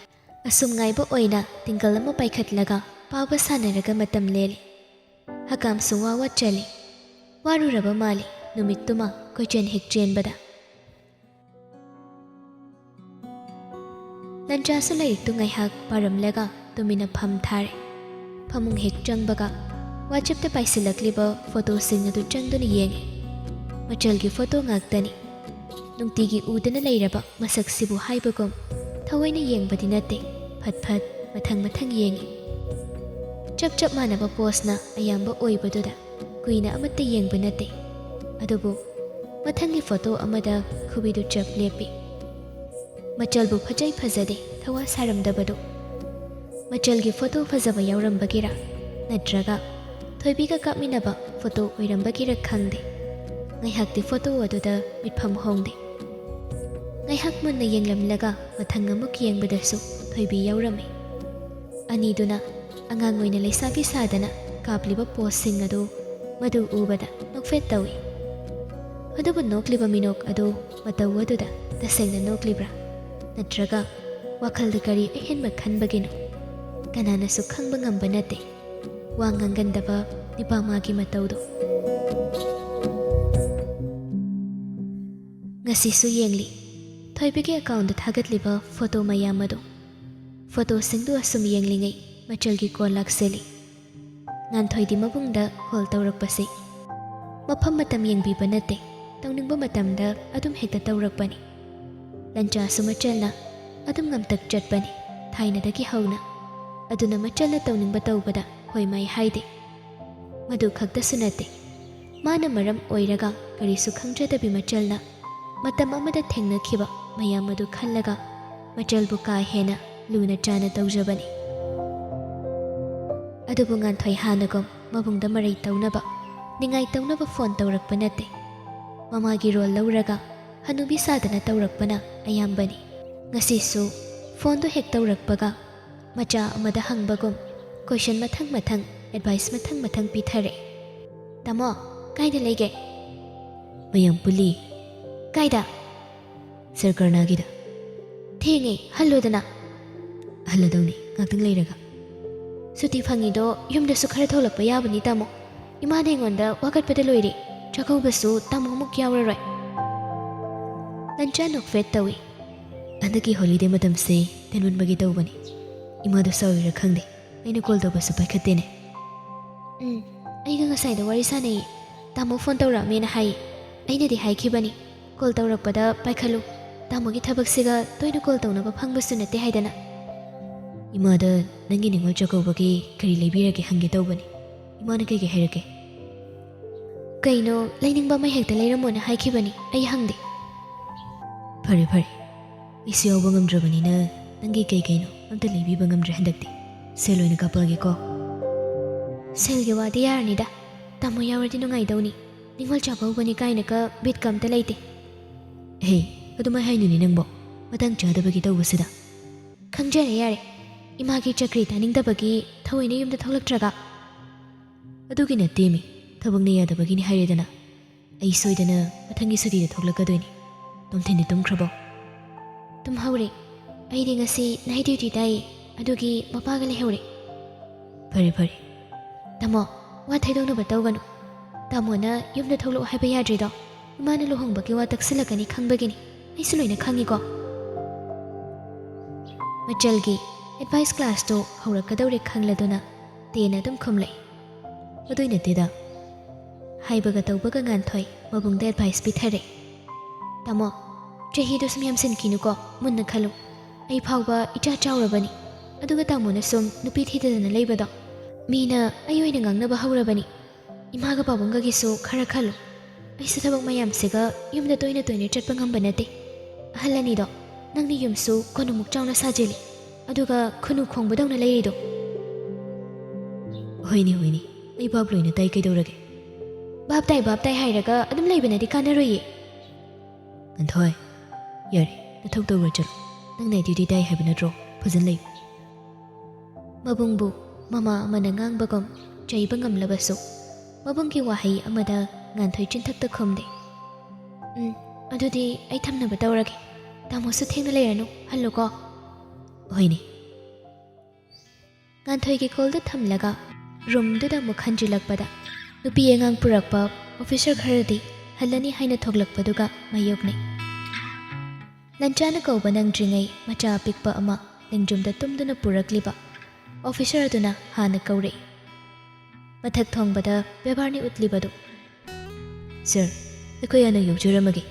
ꯑꯁꯨꯝ ꯉꯥꯏꯕ ꯑꯣꯏꯅ ꯇꯤꯡꯒꯜ ꯑꯃ ꯄꯥꯏꯈꯠꯂꯒ ꯄꯥꯕ ꯁꯥꯟꯅꯔꯒ ꯃꯇꯝ ꯂꯦꯜꯂꯤ꯫ ꯍꯀꯥꯝꯁꯨ ꯋꯥ ꯋꯥ ꯆꯜꯂꯤ꯫ ꯋꯥꯔꯨꯔꯕ ꯃꯥꯜꯂꯤ ꯅꯨꯃꯤꯠꯇꯨꯃ ꯀꯣꯏꯆꯦꯟ ꯍꯦꯛ ꯆꯦꯟꯕꯗ꯫ ꯂꯟꯆꯥꯁꯨ ꯂꯥꯏꯔꯤꯛꯇꯨ ꯉꯥꯏꯍꯥꯛ ꯄꯥꯔꯝꯂꯒ ꯇꯨꯃꯤꯟꯅ ꯐꯝ ꯊꯥꯔꯦ꯫ ꯐꯃꯨꯡ ꯍꯦꯛ ꯆꯪꯕꯒ WhatsApp-ꯇ ꯄꯥꯏꯁꯤꯜꯂꯛꯂꯤꯕ ꯐꯣꯇꯣꯁꯤꯡ ꯑꯗꯨ ꯆꯪꯗꯨꯅ ꯌꯦꯡꯉꯤ꯫ ꯃꯆꯜꯒꯤ ꯐꯣꯇꯣ ꯉꯥꯛꯇꯅꯤ꯫ ꯅꯨꯡꯇꯤꯒꯤ ꯎꯗꯅ ꯂꯩꯔꯕ ꯃꯁꯛꯁꯤꯕꯨ ꯍꯥꯏꯕꯒꯨꯝ ꯊꯑꯣꯏꯅ ꯌꯦꯡꯕꯗꯤ ꯅꯠꯇꯦ, ꯐꯠ ꯐꯠ ꯃꯊꯪ ꯃꯊꯪ ꯌꯦꯡꯉꯤ꯫ ꯆꯞ ꯆꯞ ꯃꯥꯟꯅꯕ ꯄꯣꯁꯅ ꯑꯌꯥꯝꯕ ꯑꯣꯏꯕꯗꯨꯗ ꯀꯨꯏꯅ ꯑꯃꯠꯇ ꯌꯦꯡꯕ ꯅꯠꯇꯦ꯫ ꯑꯗꯨꯕꯨ ꯃꯊꯪꯒꯤ ꯐꯣꯇꯣ ꯑꯃꯗ ꯈꯨꯕꯤꯗꯨ ꯆꯞ ꯂꯦꯞꯄꯤ꯫ ꯃꯆꯜꯕꯨ ꯐꯖꯩ ꯐꯖꯗꯦ ꯊꯋꯥ ꯁꯥꯔꯝꯗꯕꯗꯨ꯫ ꯃꯆꯜꯒꯤ ꯐꯣꯇꯣ ꯐꯖꯕ ꯌꯥꯎꯔꯝꯕꯒꯤꯔ ꯅꯠꯇ꯭ꯔꯒ ꯊꯣꯏꯕꯤꯒ ꯀꯥꯞꯃꯤꯟꯅꯕ ꯐꯣꯇꯣ ꯑꯣꯏꯔꯝꯕꯒꯤꯔ ꯈꯪꯗꯦ, ꯉꯥꯏꯍꯥꯛꯇꯤ ꯐꯣꯇꯣ ꯑꯗꯨꯗ ꯃꯤꯠꯐꯝ ꯍꯣꯡꯗꯦ꯫ ꯉꯥꯏꯍꯥꯛ ꯃꯨꯟꯅ ꯌꯦꯡꯂꯝꯂꯒ ꯃꯊꯪ ꯑꯃꯨꯛ ꯌꯦꯡꯕꯗꯁꯨ ꯊꯣꯏꯕꯤ ꯌꯥꯎꯔꯝꯃꯤ꯫ ꯑꯅꯤꯗꯨꯅ ꯑꯉꯥꯡ ꯑꯣꯏꯅ ꯂꯩꯁꯥꯕꯤ ꯁꯥꯗꯅ ꯀꯥꯞꯂꯤꯕ ꯄꯣꯁꯁꯤꯡ ꯑꯗꯨ ꯃꯗꯨ ꯎꯕꯗ ꯅꯣꯛꯐꯦꯠ ꯇꯧꯏ꯫ ꯑꯗꯨꯕꯨ ꯅꯣꯛꯂꯤꯕ ꯃꯤꯅꯣꯛ ꯑꯗꯨ ꯃꯇꯧ ꯑꯗꯨꯗ ꯇꯁꯦꯡꯅ ꯅꯣꯛꯂꯤꯕ꯭ꯔꯥ? ꯅꯠꯇ꯭ꯔꯒ ꯋꯥꯈꯜꯗ ꯀꯔꯤ ꯑꯍꯦꯟꯕ ꯈꯟꯕꯒꯤꯅꯣ? ꯀꯅꯥꯅꯁꯨ ꯈꯪꯕ ꯉꯝꯕ ꯅꯠꯇꯦ ꯋꯥ ꯉꯥꯡꯒꯟꯗꯕ ꯅꯤꯄꯥꯃꯒꯤ ꯃꯇꯧꯗꯣ꯫ ꯉꯁꯤꯁꯨ ꯌꯦꯡꯂꯤ ꯊꯣꯏꯕꯤꯒꯤ ꯑꯦꯀꯥꯎꯟꯗ ꯊꯥꯒꯠꯂꯤꯕ ꯐꯣꯇꯣ ꯃꯌꯥꯝ ꯑꯗꯣ꯫ ꯐꯣꯇꯣꯁꯤꯡꯗꯨ ꯑꯁꯨꯝ ꯌꯦꯡꯂꯤꯉꯩ ꯃꯆꯜꯒꯤ ꯀꯣꯜ ꯂꯥꯛꯁꯤꯜꯂꯤ꯫ ꯉꯥꯟꯊꯣꯏꯗꯤ ꯃꯕꯨꯡꯗ ꯀꯣꯜ ꯇꯧꯔꯛꯄꯁꯤ ꯃꯐꯝ ꯃꯇꯝ ꯌꯦꯡꯕꯤꯕ ꯅꯠꯇꯦ, ꯇꯧꯅꯤꯡꯕ ꯃꯇꯝꯗ ꯑꯗꯨꯝ ꯍꯦꯛꯇ ꯇꯧꯔꯛꯄꯅꯤ꯫ ꯂꯟꯆꯥꯁꯨ ꯃꯆꯜꯅ ꯑꯗꯨꯝ ꯉꯝꯇꯛ ꯆꯠꯄꯅꯤ ꯊꯥꯏꯅꯗꯒꯤ ꯍꯧꯅ꯫ ꯑꯗꯨꯅ ꯃꯆꯜꯅ ꯇꯧꯅꯤꯡꯕ ꯇꯧꯕꯗ ꯍꯣꯏ ꯃꯥꯏ ꯍꯥꯏꯗꯦ꯫ ꯃꯗꯨ ꯈꯛꯇꯁꯨ ꯅꯠꯇꯦ, ꯃꯥꯅ ꯃꯔꯝ ꯑꯣꯏꯔꯒ ꯀꯔꯤꯁꯨ ꯈꯪꯖꯗꯕꯤ ꯃꯆꯜꯅ ꯃꯇꯝ ꯑꯃꯗ ꯊꯦꯡꯅꯈꯤꯕ ꯃꯌꯥꯝ ꯑꯗꯨ ꯈꯜꯂꯒ ꯃꯆꯜꯕꯨ ꯀꯥ ꯍꯦꯟꯅ ꯂꯨꯅ ꯆꯥꯅ ꯇꯧꯖꯕꯅꯤ꯫ ꯑꯗꯨꯕꯨ ꯉꯥꯟꯊꯣꯏ ꯍꯥꯟꯅꯒꯨꯝ ꯃꯕꯨꯡꯗ ꯃꯔꯩ ꯇꯧꯅꯕ, ꯅꯤꯡꯉꯥꯏ ꯇꯧꯅꯕ ꯐꯣꯟ ꯇꯧꯔꯛꯄ ꯅꯠꯇꯦ꯫ ꯃꯃꯥꯒꯤ ꯔꯣꯜ ꯂꯧꯔꯒ ꯍꯅꯨꯕꯤ ꯁꯥꯗꯅ ꯇꯧꯔꯛꯄꯅ ꯑꯌꯥꯝꯕꯅꯤ꯫ ꯉꯁꯤꯁꯨ ꯐꯣꯟꯗꯨ ꯍꯦꯛ ꯇꯧꯔꯛꯄꯒ ꯃꯆꯥ ꯑꯃꯗ ꯍꯪꯕꯒꯨꯝ ꯀꯣꯏꯁꯟ ꯃꯊꯪ ꯃꯊꯪ, ꯑꯦꯗꯚꯥꯏꯁ ꯃꯊꯪ ꯃꯊꯪ ꯄꯤꯊꯔꯛꯑꯦ꯫ "ꯇꯥꯃꯣ, ꯀꯥꯏꯗ ꯂꯩꯒꯦ?" "ꯃꯌꯥꯝ ꯄꯨꯜꯂꯤ꯫" "ꯀꯥꯏꯗ?" "ꯁꯔ ꯀꯔꯅꯥꯒꯤꯗ꯫" "ꯊꯦꯡꯉꯦ, ꯍꯜꯂꯣꯗꯅ꯫" "ꯍꯜꯂꯗꯧꯅꯤ, ꯉꯥꯛꯇꯪ ꯂꯩꯔꯒ꯫" "ꯁꯨꯇꯤ ꯐꯪꯉꯤꯗꯣ ꯌꯨꯝꯗꯁꯨ ꯈꯔ ꯊꯣꯛꯂꯛꯄ ꯌꯥꯕꯅꯤ ꯇꯥꯃꯣ꯫ ꯏꯃꯥꯅ ꯑꯩꯉꯣꯟꯗ ꯋꯥꯀꯠꯄꯗ ꯂꯣꯏꯔꯦ꯫ ꯆꯥꯛꯀꯧꯕꯁꯨ ꯇꯥꯃꯣ ꯑꯃꯨꯛ ꯌꯥꯎꯔꯔꯣꯏ꯫" ꯂꯟꯆꯥ ꯅꯣꯛꯐꯦꯠ ꯇꯧꯏ꯫ "ꯍꯟꯗꯛꯀꯤ ꯍꯣꯂꯤꯗꯦ ꯃꯇꯝꯁꯦ ꯇꯦꯟꯃꯟꯕꯒꯤ ꯇꯧꯕꯅꯤ꯫ ꯏꯃꯥꯗꯣ ꯁꯥꯎꯔꯤꯔꯥ ꯈꯪꯗꯦ, ꯑꯩꯅ ꯀꯣꯜ ꯇꯧꯕꯁꯨ ꯄꯥꯏꯈꯠꯇꯦꯅꯦ꯫" "ꯎꯝ, ꯑꯩꯒ ꯉꯁꯥꯏꯗ ꯋꯥꯔꯤ ꯁꯥꯟꯅꯩꯌꯦ꯫ ꯇꯥꯃꯣ ꯐꯣꯟ ꯇꯧꯔꯛꯑꯝꯃꯦꯅ ꯍꯥꯏꯌꯦ꯫ ꯑꯩꯅꯗꯤ ꯍꯥꯏꯈꯤꯕꯅꯤ, ꯀꯣꯜ ꯇꯧꯔꯛꯄꯗ ꯄꯥꯏꯈꯠꯂꯨ꯫ ꯇꯥꯃꯣꯒꯤ ꯊꯕꯛꯁꯤꯒ ꯇꯣꯏꯅ ꯀꯣꯜ ꯇꯧꯅꯕ ꯐꯪꯕꯁꯨ ꯅꯠꯇꯦ ꯍꯥꯏꯗꯅ꯫" "ꯏꯃꯥꯗ ꯅꯪꯒꯤ ꯅꯤꯉꯣꯜ ꯆꯥꯛꯀꯧꯕꯒꯤ ꯀꯔꯤ ꯂꯩꯕꯤꯔꯒꯦ ꯍꯪꯒꯦ ꯇꯧꯕꯅꯤ꯫ ꯏꯃꯥꯅ ꯀꯩꯀꯩ ꯍꯥꯏꯔꯛꯀꯦ?" "ꯀꯩꯅꯣ, ꯂꯩꯅꯤꯡꯕ ꯑꯃ ꯍꯦꯛꯇ ꯂꯩꯔꯝꯃꯣꯅ ꯍꯥꯏꯈꯤꯕꯅꯤ, ꯑꯩ ꯍꯪꯗꯦ꯫" "ꯐꯔꯦ ꯐꯔꯦ, ꯑꯩꯁꯨ ꯌꯥꯎꯕ ꯉꯝꯗ꯭ꯔꯕꯅꯤꯅ ꯅꯪꯒꯤ ꯀꯩ ꯀꯩꯅꯣ ꯑꯝꯇ ꯂꯩꯕꯤꯕ ꯉꯝꯗ꯭ꯔꯦ ꯍꯟꯗꯛꯇꯤ꯫ ꯁꯦꯜ ꯑꯣꯏꯅ ꯀꯥꯞꯄꯛꯑꯒꯦꯀꯣ꯫" "ꯁꯦꯜꯒꯤ ꯋꯥꯗꯤ ꯌꯥꯔꯅꯤꯗ, ꯇꯥꯃꯣ ꯌꯥꯎꯔꯗꯤ ꯅꯨꯡꯉꯥꯏꯗꯧꯅꯤ꯫ ꯅꯤꯉꯣꯜ ꯆꯥꯛꯀꯧꯕꯅꯤ ꯀꯥꯏꯅꯒ ꯕꯤꯠꯀ ꯑꯝꯇ ꯂꯩꯇꯦ꯫" "ꯍꯦ, ꯑꯗꯨꯃꯥꯏ ꯍꯥꯏꯅꯨꯅꯦ ꯅꯪꯕꯣ, ꯃꯇꯥꯡ ꯆꯥꯗꯕꯒꯤ ꯇꯧꯕꯁꯤꯗ꯫" "ꯈꯪꯖꯔꯦ ꯌꯥꯔꯦ, ꯏꯃꯥꯒꯤ ꯆꯀ꯭ꯔꯤ ꯇꯥꯅꯤꯡꯗꯕꯒꯤ ꯊꯑꯣꯏꯅ ꯌꯨꯝꯗ ꯊꯣꯛꯂꯛꯇ꯭ꯔꯒ꯫" "ꯑꯗꯨꯒꯤ ꯅꯠꯇꯦꯃꯤ, ꯊꯕꯛꯅ ꯌꯥꯗꯕꯒꯤꯅꯤ ꯍꯥꯏꯔꯦꯗꯅ꯫ ꯑꯩ ꯁꯣꯏꯗꯅ ꯃꯊꯪꯒꯤ ꯁꯨꯇꯤꯗ ꯊꯣꯛꯂꯛꯀꯗꯣꯏꯅꯤ꯫ ꯇꯣꯝꯊꯤꯟꯗꯤ ꯇꯨꯝꯈ꯭ꯔꯕꯣ?" ꯇꯨꯝꯍꯧꯔꯦ꯫ ꯑꯩꯗꯤ ꯉꯁꯤ ꯅꯥꯏꯠ ꯗ꯭ꯌꯨꯇꯤ ꯇꯥꯏꯌꯦ, ꯑꯗꯨꯒꯤ ꯃꯄꯥꯒ ꯂꯩꯍꯧꯔꯦ꯫ ꯐꯔꯦ ꯐꯔꯦ꯫ ꯇꯥꯃꯣ, ꯋꯥ ꯊꯩꯗꯣꯛꯅꯕ ꯇꯧꯒꯅꯨ꯫ ꯇꯥꯃꯣꯅ ꯌꯨꯝꯗ ꯊꯣꯛꯂꯛꯑꯣ ꯍꯥꯏꯕ ꯌꯥꯗ꯭ꯔꯤꯗꯣ ꯏꯃꯥꯅ ꯂꯨꯍꯣꯡꯕꯒꯤ ꯋꯥ ꯇꯛꯁꯤꯜꯂꯛꯀꯅꯤ ꯈꯪꯕꯒꯤꯅꯤ꯫ ꯑꯩꯁꯨ ꯂꯣꯏꯅ ꯈꯪꯉꯤꯀꯣ꯫ ꯃꯆꯜꯒꯤ ꯑꯦꯗꯚꯥꯏꯁ ꯀ꯭ꯂꯥꯁꯇꯣ ꯍꯧꯔꯛꯀꯗꯧꯔꯦ ꯈꯪꯂꯗꯨꯅ ꯇꯦꯅ ꯑꯗꯨꯝ ꯈꯨꯝꯂꯛꯏ꯫ ꯑꯗꯨꯏ ꯅꯠꯇꯦꯗ꯫ ꯍꯥꯏꯕꯒ ꯇꯧꯕꯒ ꯉꯥꯟꯊꯣꯏ ꯃꯕꯨꯡꯗ ꯑꯦꯗꯚꯥꯏꯁ ꯄꯤꯊꯔꯦ꯫ ꯇꯥꯃꯣ, ꯆꯍꯤꯗꯣ ꯁꯨꯝ ꯌꯥꯝꯁꯤꯟꯈꯤꯅꯨꯀꯣ, ꯃꯨꯟꯅ ꯈꯜꯂꯨ꯫ ꯑꯩ ꯐꯥꯎꯕ ꯏꯆꯥ ꯆꯥꯎꯔꯕꯅꯤ, ꯑꯗꯨꯒ ꯇꯥꯃꯣꯅ ꯁꯨꯝ ꯅꯨꯄꯤ ꯊꯤꯗꯗꯅ ꯂꯩꯕꯗꯣ ꯃꯤꯅ ꯑꯩ ꯑꯣꯏꯅ ꯉꯥꯡꯅꯕ ꯍꯧꯔꯕꯅꯤ꯫ ꯏꯃꯥꯒ ꯄꯥꯕꯨꯡꯒꯒꯤꯁꯨ ꯈꯔ ꯈꯜꯂꯨ꯫ ꯑꯩꯁꯨ ꯊꯕꯛ ꯃꯌꯥꯝꯁꯤꯒ ꯌꯨꯝꯗ ꯇꯣꯏꯅ ꯇꯣꯏꯅ ꯆꯠꯄ ꯉꯝꯕ ꯅꯠꯇꯦ꯫ ꯑꯍꯜ ꯑꯅꯤꯗꯣ, ꯅꯪꯅ ꯌꯨꯝꯁꯨ ꯀꯣꯅꯨꯃꯨꯛ ꯆꯥꯎꯅ ꯁꯥꯖꯤꯜꯂꯤ, ꯑꯗꯨꯒ ꯈꯨꯅꯨ ꯈꯣꯡꯕꯗꯧꯅ ꯂꯩꯔꯤꯗꯣ꯫ ꯍꯣꯏꯅꯦ ꯍꯣꯏꯅꯦ, ꯑꯩ ꯚꯥꯞ ꯂꯣꯏꯅ ꯇꯥꯏ, ꯀꯩꯗꯧꯔꯒꯦ? ꯚꯥꯞ ꯇꯥꯏ ꯚꯥꯞ ꯇꯥꯏ ꯍꯥꯏꯔꯒ ꯑꯗꯨꯝ ꯂꯩꯕꯅꯗꯤ ꯀꯥꯟꯅꯔꯣꯏꯌꯦ꯫ ꯉꯥꯟꯊꯣꯏ, ꯌꯥꯔꯦ, ꯅꯊꯧ ꯇꯧꯔꯣ ꯆꯠꯂꯣ꯫ ꯅꯪ ꯅꯥꯏꯠ ꯗ꯭ꯌꯨꯇꯤ ꯇꯥꯏ ꯍꯥꯏꯕ ꯅꯠꯇ꯭ꯔꯣ? ꯐꯖꯅ ꯂꯩꯌꯨ꯫ ꯃꯕꯨꯡꯕꯨ ꯃꯃꯥ ꯑꯃꯅ ꯉꯥꯡꯕꯒꯨꯝ ꯆꯩꯕ ꯉꯝꯂꯕꯁꯨ, ꯃꯕꯨꯡꯒꯤ ꯋꯥꯍꯩ ꯑꯃꯗ ꯉꯥꯟꯊꯣꯏ ꯆꯤꯟꯊꯛꯇ ꯈꯨꯝꯗꯦ꯫ "ꯎꯝ, ꯑꯗꯨꯗꯤ ꯑꯩ ꯊꯝꯅꯕ ꯇꯧꯔꯒꯦ꯫ ꯇꯥꯃꯣꯁꯨ ꯊꯦꯡꯅ ꯂꯩꯔꯅꯨ, ꯍꯜꯂꯨꯀꯣ?" "ꯍꯣꯏꯅꯦ꯫" ꯉꯥꯟꯊꯣꯏꯒꯤ ꯀꯣꯜꯗꯨ ꯊꯝꯂꯒ ꯔꯨꯝꯗꯨꯗ ꯑꯃꯨꯛ ꯍꯟꯖꯤꯜꯂꯛꯄꯗ, ꯅꯨꯄꯤ ꯑꯉꯥꯡ ꯄꯨꯔꯛꯄ ꯑꯣꯐꯤꯁꯔ ꯈꯔꯗꯤ ꯍꯜꯂꯅꯤ ꯍꯥꯏꯅ ꯊꯣꯛꯂꯛꯄꯗꯨꯒ ꯃꯥꯌꯣꯛꯅꯩ꯫ ꯂꯟꯆꯥꯅ ꯀꯧꯕ ꯅꯪꯗ꯭ꯔꯤꯉꯩ ꯃꯆꯥ ꯑꯄꯤꯛꯄ ꯑꯃ ꯂꯦꯡꯖꯨꯝꯗ ꯇꯨꯝꯗꯨꯅ ꯄꯨꯔꯛꯂꯤꯕ ꯑꯣꯐꯤꯁꯔ ꯑꯗꯨꯅ ꯍꯥꯟꯅ ꯀꯧꯔꯛꯏ꯫ ꯃꯊꯛ ꯊꯣꯡꯕꯗ ꯕꯦꯕꯥꯔꯅꯤ ꯎꯠꯂꯤꯕꯗꯨ꯫ "ꯁꯥꯔ, ꯑꯩꯈꯣꯏ ꯍꯥꯟꯅ ꯌꯧꯖꯔꯝꯃꯒꯦ꯫"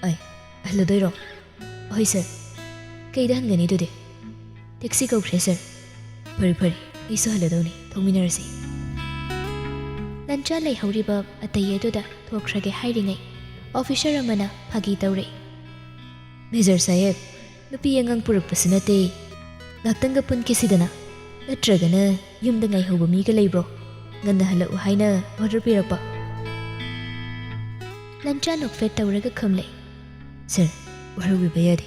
"ꯑꯩ ꯍꯜꯂꯗꯣꯏꯔꯣ?" "ꯍꯣꯏ ꯁꯥꯔ꯫" "ꯀꯩꯗ ꯍꯟꯒꯅꯤ ꯑꯗꯨꯗꯤ?" "ꯇꯦꯛꯁꯤ ꯀꯧꯈ꯭ꯔꯦ ꯁꯥꯔ꯫" "ꯐꯔꯦ ꯐꯔꯦ, ꯑꯩꯁꯨ ꯍꯜꯂꯗꯧꯅꯤ, ꯊꯣꯛꯃꯤꯟꯅꯔꯁꯤ꯫" ꯂꯟꯆꯥ ꯂꯩꯍꯧꯔꯤꯕ ꯑꯇꯩ ꯑꯗꯨꯗ ꯊꯣꯛꯈ꯭ꯔꯒꯦ ꯍꯥꯏꯔꯤꯉꯩ ꯑꯣꯐꯤꯁꯔ ꯑꯃꯅ ꯐꯥꯒꯤ ꯇꯧꯔꯛꯏ꯫ "ꯃꯦꯖꯔ ꯁꯥꯍꯦꯕ, ꯅꯨꯄꯤ ꯑꯉꯥꯡ ꯄꯨꯔꯛꯄꯁꯨ ꯅꯠꯇꯦ꯫ ꯉꯥꯛꯇꯪꯒ ꯄꯨꯟꯈꯤꯁꯤꯗꯅ꯫ ꯅꯠꯇ꯭ꯔꯒꯅ ꯌꯨꯝꯗ ꯉꯥꯏꯍꯧꯕ ꯃꯤꯒ ꯂꯩꯕ꯭ꯔꯣ? ꯉꯟꯅ ꯍꯜꯂꯛꯎ ꯍꯥꯏꯅ ꯑꯣꯔꯗꯔ ꯄꯤꯔꯛꯄ?" ꯂꯟꯆꯥ ꯅꯣꯛꯐꯦꯠ ꯇꯧꯔꯒ ꯈꯨꯝꯂꯦ꯫ "ꯁꯥꯔ, ꯋꯥꯔꯧꯕꯤꯕ ꯌꯥꯗꯦ꯫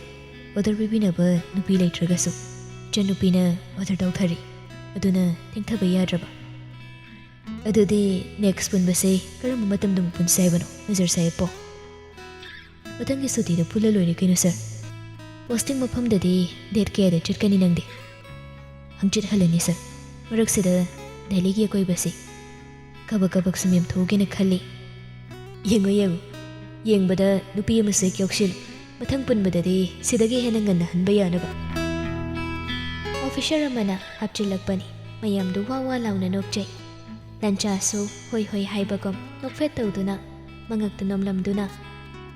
ꯑꯣꯔꯗꯔ ꯄꯤꯕꯤꯅꯕ ꯅꯨꯄꯤ ꯂꯩꯇ꯭ꯔꯒꯁꯨ ꯏꯆꯟꯅꯨꯄꯤꯅ ꯑꯣꯔꯗꯔ ꯇꯧꯊꯔꯤ꯫ ꯑꯗꯨꯅ ꯊꯦꯡꯊꯕ ꯌꯥꯗ꯭ꯔꯕ꯫" "ꯑꯗꯨꯗꯤ ꯅꯦꯛꯁ ꯄꯨꯟꯕꯁꯦ ꯀꯔꯝꯕ ꯃꯇꯝꯗ ꯑꯃꯨꯛ ꯄꯨꯟꯁꯦ ꯍꯥꯏꯕꯅꯣ, ꯃꯦꯖꯔ ꯁꯥꯍꯦꯕꯄꯣ?" "ꯃꯊꯪꯒꯤ ꯁꯨꯇꯤꯗ ꯄꯨꯜꯂ ꯂꯣꯏꯔꯦ ꯀꯩꯅꯣ ꯁꯥꯔ꯫" ꯄꯣꯁꯇꯤꯡ ꯃꯐꯝꯗꯗꯤ ꯗꯦꯠ ꯀꯌꯥꯗ ꯆꯠꯀꯅꯤ ꯅꯪꯗꯤ? ꯍꯪꯆꯤꯠ ꯍꯜꯂꯅꯤ ꯁꯔ꯫ ꯃꯔꯛꯁꯤꯗ ꯗꯦꯜꯂꯤꯒꯤ ꯑꯀꯣꯏꯕꯁꯤ ꯀꯕꯛ ꯀꯕꯛ ꯁꯨꯝ ꯌꯦꯡꯊꯣꯛꯎꯒꯦꯅ ꯈꯜꯂꯤ꯫ ꯌꯦꯡꯉꯨ, ꯌꯦꯡꯉꯨ꯫ ꯌꯦꯡꯕꯗ ꯅꯨꯄꯤ ꯑꯃꯁꯨ ꯍꯦꯛ ꯌꯥꯎꯁꯤꯜꯂꯨ꯫ ꯃꯊꯪ ꯄꯨꯟꯕꯗꯗꯤ ꯁꯤꯗꯒꯤ ꯍꯦꯟꯅ ꯉꯟꯅ ꯍꯟꯕ ꯌꯥꯅꯕ꯫ ꯑꯣꯐꯤꯁꯔ ꯑꯃꯅ ꯍꯥꯞꯆꯤꯜꯂꯛꯄꯅꯤ꯫ ꯃꯌꯥꯝꯗꯨ ꯋꯥ ꯋꯥ ꯂꯥꯎꯅ ꯅꯣꯛꯆꯩ꯫ ꯂꯟꯆꯥꯁꯨ ꯍꯣꯏ ꯍꯣꯏ ꯍꯥꯏꯕꯒꯨꯝ ꯅꯣꯛꯐꯦꯠ ꯇꯧꯗꯨꯅ ꯃꯉꯛꯇ ꯅꯣꯝꯂꯝꯗꯨꯅ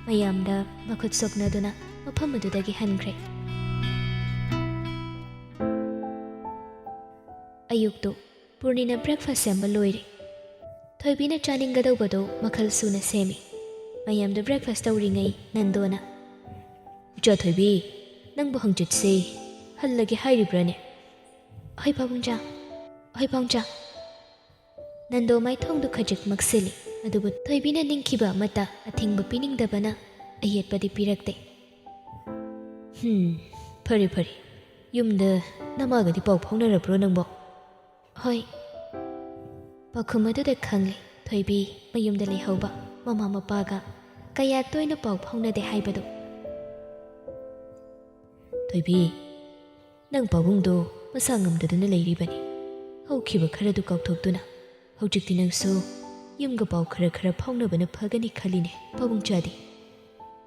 ꯃꯌꯥꯝꯗ ꯃꯈꯨꯠ ꯁꯣꯛꯅꯗꯨꯅ ꯃꯐꯝ ꯑꯗꯨꯗꯒꯤ ꯍꯟꯈ꯭ꯔꯦ꯫ ꯑꯌꯨꯛꯇꯨ ꯄꯨꯔꯅꯤꯅ ꯕ꯭ꯔꯦꯛꯐꯥꯁ ꯁꯦꯝꯕ ꯂꯣꯏꯔꯦ꯫ ꯊꯣꯏꯕꯤꯅ ꯆꯥꯅꯤꯡꯒꯗꯧꯕꯗꯨ ꯃꯈꯜ ꯁꯨꯅ ꯁꯦꯝꯃꯤ꯫ ꯃꯌꯥꯝꯗꯨ ꯕ꯭ꯔꯦꯛꯐꯥꯁ ꯇꯧꯔꯤꯉꯩ ꯅꯟꯗꯣꯅ, "ꯏꯆꯥ ꯊꯣꯏꯕꯤ, ꯅꯪꯕꯨ ꯍꯪꯆꯤꯠꯁꯦ ꯍꯜꯂꯒꯦ ꯍꯥꯏꯔꯤꯕ꯭ꯔꯥꯅꯦ?" "ꯍꯣꯏ ꯄꯥꯕꯨꯡꯆꯥ, ꯍꯣꯏ ꯄꯥꯕꯨꯡꯆꯥ꯫" ꯅꯟꯗꯣ ꯃꯥꯏꯊꯣꯡꯗꯨ ꯈꯖꯤꯛ ꯃꯛꯁꯤꯜꯂꯤ, ꯑꯗꯨꯕꯨ ꯊꯣꯏꯕꯤꯅ ꯅꯤꯡꯈꯤꯕ ꯑꯃꯠꯇ ꯑꯊꯤꯡꯕ ꯄꯤꯅꯤꯡꯗꯕꯅ ꯑꯌꯦꯠꯄꯗꯤ ꯄꯤꯔꯛꯇꯦ꯫ "ꯍꯨꯝ, ꯐꯔꯦ ꯐꯔꯦ꯫ ꯌꯨꯝꯗ ꯅꯃꯥꯒꯗꯤ ꯄꯥꯎ ꯐꯥꯎꯅꯔꯕ꯭ꯔꯣ ꯅꯪꯕꯣ?" "ꯍꯣꯏ꯫" ꯄꯥꯎꯈꯨꯝ ꯑꯗꯨꯗ ꯈꯪꯂꯦ ꯊꯣꯏꯕꯤ ꯃꯌꯨꯝꯗ ꯂꯩꯍꯧꯕ ꯃꯃꯥ ꯃꯄꯥꯒ ꯀꯌꯥ ꯇꯣꯏꯅ ꯄꯥꯎ ꯐꯥꯎꯅꯗꯦ ꯍꯥꯏꯕꯗꯨ꯫ "ꯊꯣꯏꯕꯤ, ꯅꯪ ꯄꯥꯕꯨꯡꯗꯣ ꯃꯁꯥ ꯉꯝꯗꯗꯨꯅ ꯂꯩꯔꯤꯕꯅꯤ꯫ ꯍꯧꯈꯤꯕ ꯈꯔꯗꯨ ꯀꯥꯎꯊꯣꯛꯇꯨꯅ ꯍꯧꯖꯤꯛꯇꯤ ꯅꯪꯁꯨ ꯌꯨꯝꯒ ꯄꯥꯎ ꯈꯔ ꯈꯔ ꯐꯥꯎꯅꯕꯅ ꯐꯒꯅꯤ ꯈꯜꯂꯤꯅꯦ ꯄꯥꯕꯨꯡꯆꯥꯗꯤ꯫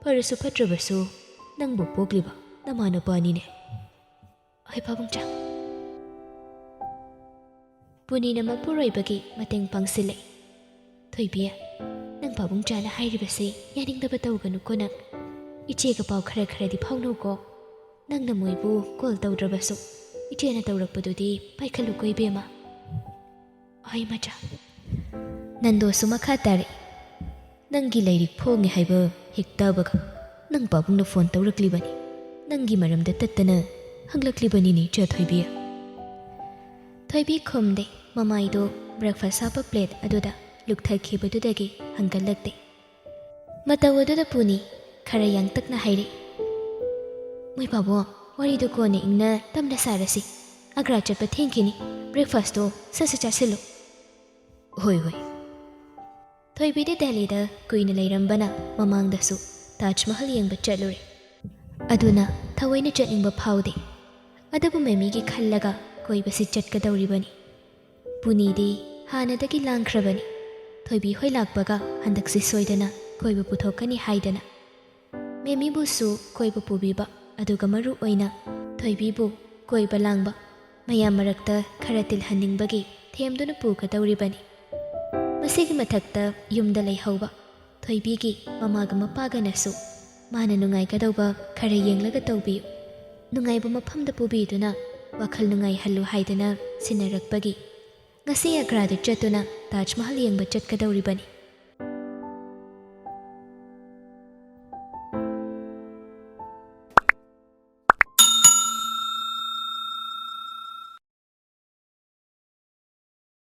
ꯐꯔꯁꯨ ꯐꯠꯇ꯭ꯔꯕꯁꯨ ꯅꯪꯕꯨ ꯄꯣꯛꯂꯤꯕ ꯅꯃꯥ ꯅꯄꯥꯅꯤꯅꯦ꯫" "ꯍꯣꯏ ꯄꯥꯕꯨꯡꯆꯥ꯫" ꯄꯨꯅꯤꯅ ꯃꯄꯨꯔꯣꯏꯕꯒꯤ ꯃꯇꯦꯡ ꯄꯥꯡꯁꯤꯜꯂꯦ꯫ "ꯊꯣꯏꯕꯤ, ꯅꯪ ꯄꯥꯕꯨꯡꯆꯥꯅ ꯍꯥꯏꯔꯤꯕꯁꯤ ꯌꯥꯅꯤꯡꯗꯕ ꯇꯧꯒꯅꯨꯀꯣ ꯅꯪ꯫ ꯏꯆꯦꯒ ꯄꯥꯎ ꯈꯔ ꯈꯔꯗꯤ ꯐꯥꯎꯅꯧꯀꯣ꯫ ꯅꯪꯅ ꯃꯣꯏꯕꯨ ꯀꯣꯜ ꯇꯧꯗ꯭ꯔꯕꯁꯨ ꯏꯆꯦꯅ ꯇꯧꯔꯛꯄꯗꯨꯗꯤ ꯄꯥꯏꯈꯠꯂꯨꯀꯣ ꯏꯕꯦꯝꯃ꯫" "ꯍꯣꯏ ꯃꯆꯥ꯫" ꯅꯟꯗꯣꯁꯨ ꯃꯈꯥ ꯇꯥꯔꯛꯏ, "ꯅꯪꯒꯤ ꯂꯥꯏꯔꯤꯛ ꯐꯣꯡꯉꯦ ꯍꯥꯏꯕ ꯍꯦꯛ ꯇꯥꯕꯒ ꯅꯪ ꯄꯥꯕꯨꯡꯅ ꯐꯣꯟ ꯇꯧꯔꯛꯂꯤꯕꯅꯤ꯫ ꯅꯪꯒꯤ ꯃꯔꯝꯗ ꯇꯠꯇꯅ ꯍꯪꯂꯛꯂꯤꯕꯅꯤꯅꯦ ꯏꯆꯥ ꯊꯣꯏꯕꯤ꯫" ꯊꯣꯏꯕꯤ ꯈꯨꯝꯗꯦ꯫ ꯃꯃꯥꯏꯗꯨ ꯕ꯭ꯔꯦꯛꯐꯥꯁ ꯍꯥꯞꯄ ꯄ꯭ꯂꯦꯠ ꯑꯗꯨꯗ ꯂꯨꯛꯊꯈꯤꯕꯗꯨꯗꯒꯤ ꯍꯪꯒꯠꯂꯛꯇꯦ꯫ ꯃꯇꯧ ꯑꯗꯨꯗ ꯄꯨꯅꯤ ꯈꯔ ꯌꯥꯡꯇꯛꯅ ꯍꯥꯏꯔꯛꯏ, "ꯃꯣꯏ ꯄꯥꯕꯨꯡ, ꯋꯥꯔꯤꯗꯨ ꯀꯣꯟꯅ ꯏꯪꯅ ꯇꯞꯅ ꯁꯥꯔꯁꯤ꯫ ꯑꯒ꯭ꯔꯥ ꯆꯠꯄ ꯊꯦꯡꯈꯤꯅꯤ꯫ ꯕ꯭ꯔꯦꯛꯐꯥꯁꯇꯣ ꯁꯠ ꯁꯠ ꯆꯥꯁꯤꯜꯂꯨ꯫" "ꯍꯣꯏ, ꯍꯣꯏ꯫" ꯊꯣꯏꯕꯤꯗꯤ ꯗꯦꯜꯂꯤꯗ ꯀꯨꯏꯅ ꯂꯩꯔꯝꯕꯅ ꯃꯃꯥꯡꯗꯁꯨ ꯇꯥꯖ ꯃꯍꯜ ꯌꯦꯡꯕ ꯆꯠꯂꯨꯔꯦ꯫ ꯑꯗꯨꯅ ꯊꯑꯣꯏꯅ ꯆꯠꯅꯤꯡꯕ ꯐꯥꯎꯗꯦ꯫ ꯑꯗꯨꯕꯨ ꯃꯦꯃꯤꯒꯤ ꯈꯜꯂꯒ ꯀꯣꯏꯕꯁꯤ ꯆꯠꯀꯗꯧꯔꯤꯕꯅꯤ꯫ ꯄꯨꯅꯤꯗꯤ ꯍꯥꯟꯅꯗꯒꯤ ꯂꯥꯡꯈ꯭ꯔꯕꯅꯤ꯫ ꯊꯣꯏꯕꯤ ꯍꯣꯏ ꯂꯥꯛꯄꯒ ꯍꯟꯗꯛꯁꯤ ꯁꯣꯏꯗꯅ ꯀꯣꯏꯕ ꯄꯨꯊꯣꯛꯀꯅꯤ ꯍꯥꯏꯗꯅ꯫ ꯃꯦꯃꯤꯕꯨꯁꯨ ꯀꯣꯏꯕ ꯄꯨꯕꯤꯕ, ꯑꯗꯨꯒ ꯃꯔꯨ ꯑꯣꯏꯅ ꯊꯣꯏꯕꯤꯕꯨ ꯀꯣꯏꯕ ꯂꯥꯡꯕ, ꯃꯌꯥꯝ ꯃꯔꯛꯇ ꯈꯔ ꯇꯤꯜꯍꯟꯅꯤꯡꯕꯒꯤ ꯊꯦꯝꯗꯨꯅ ꯄꯨꯒꯗꯧꯔꯤꯕꯅꯤ꯫ ꯃꯁꯤꯒꯤ ꯃꯊꯛꯇ ꯌꯨꯝꯗ ꯂꯩꯍꯧꯕ ꯊꯣꯏꯕꯤꯒꯤ ꯃꯃꯥꯒ ꯃꯄꯥꯒꯅꯁꯨ ꯃꯥꯅ ꯅꯨꯡꯉꯥꯏꯒꯗꯧꯕ ꯈꯔ ꯌꯦꯡꯂꯒ ꯇꯧꯕꯤꯌꯨ, ꯅꯨꯡꯉꯥꯏꯕ ꯃꯐꯝꯗ ꯄꯨꯕꯤꯗꯨꯅ ꯋꯥꯈꯜ ꯅꯨꯡꯉꯥꯏꯍꯜꯂꯨ ꯍꯥꯏꯗꯅ ꯁꯤꯟꯅꯔꯛꯄꯒꯤ ꯉꯁꯤ ꯑꯒ꯭ꯔꯥꯗ ꯆꯠꯇꯨꯅ ꯇꯥꯖ ꯃꯍꯜ ꯌꯦꯡꯕ ꯆꯠꯀꯗꯧꯔꯤꯕꯅꯤ꯫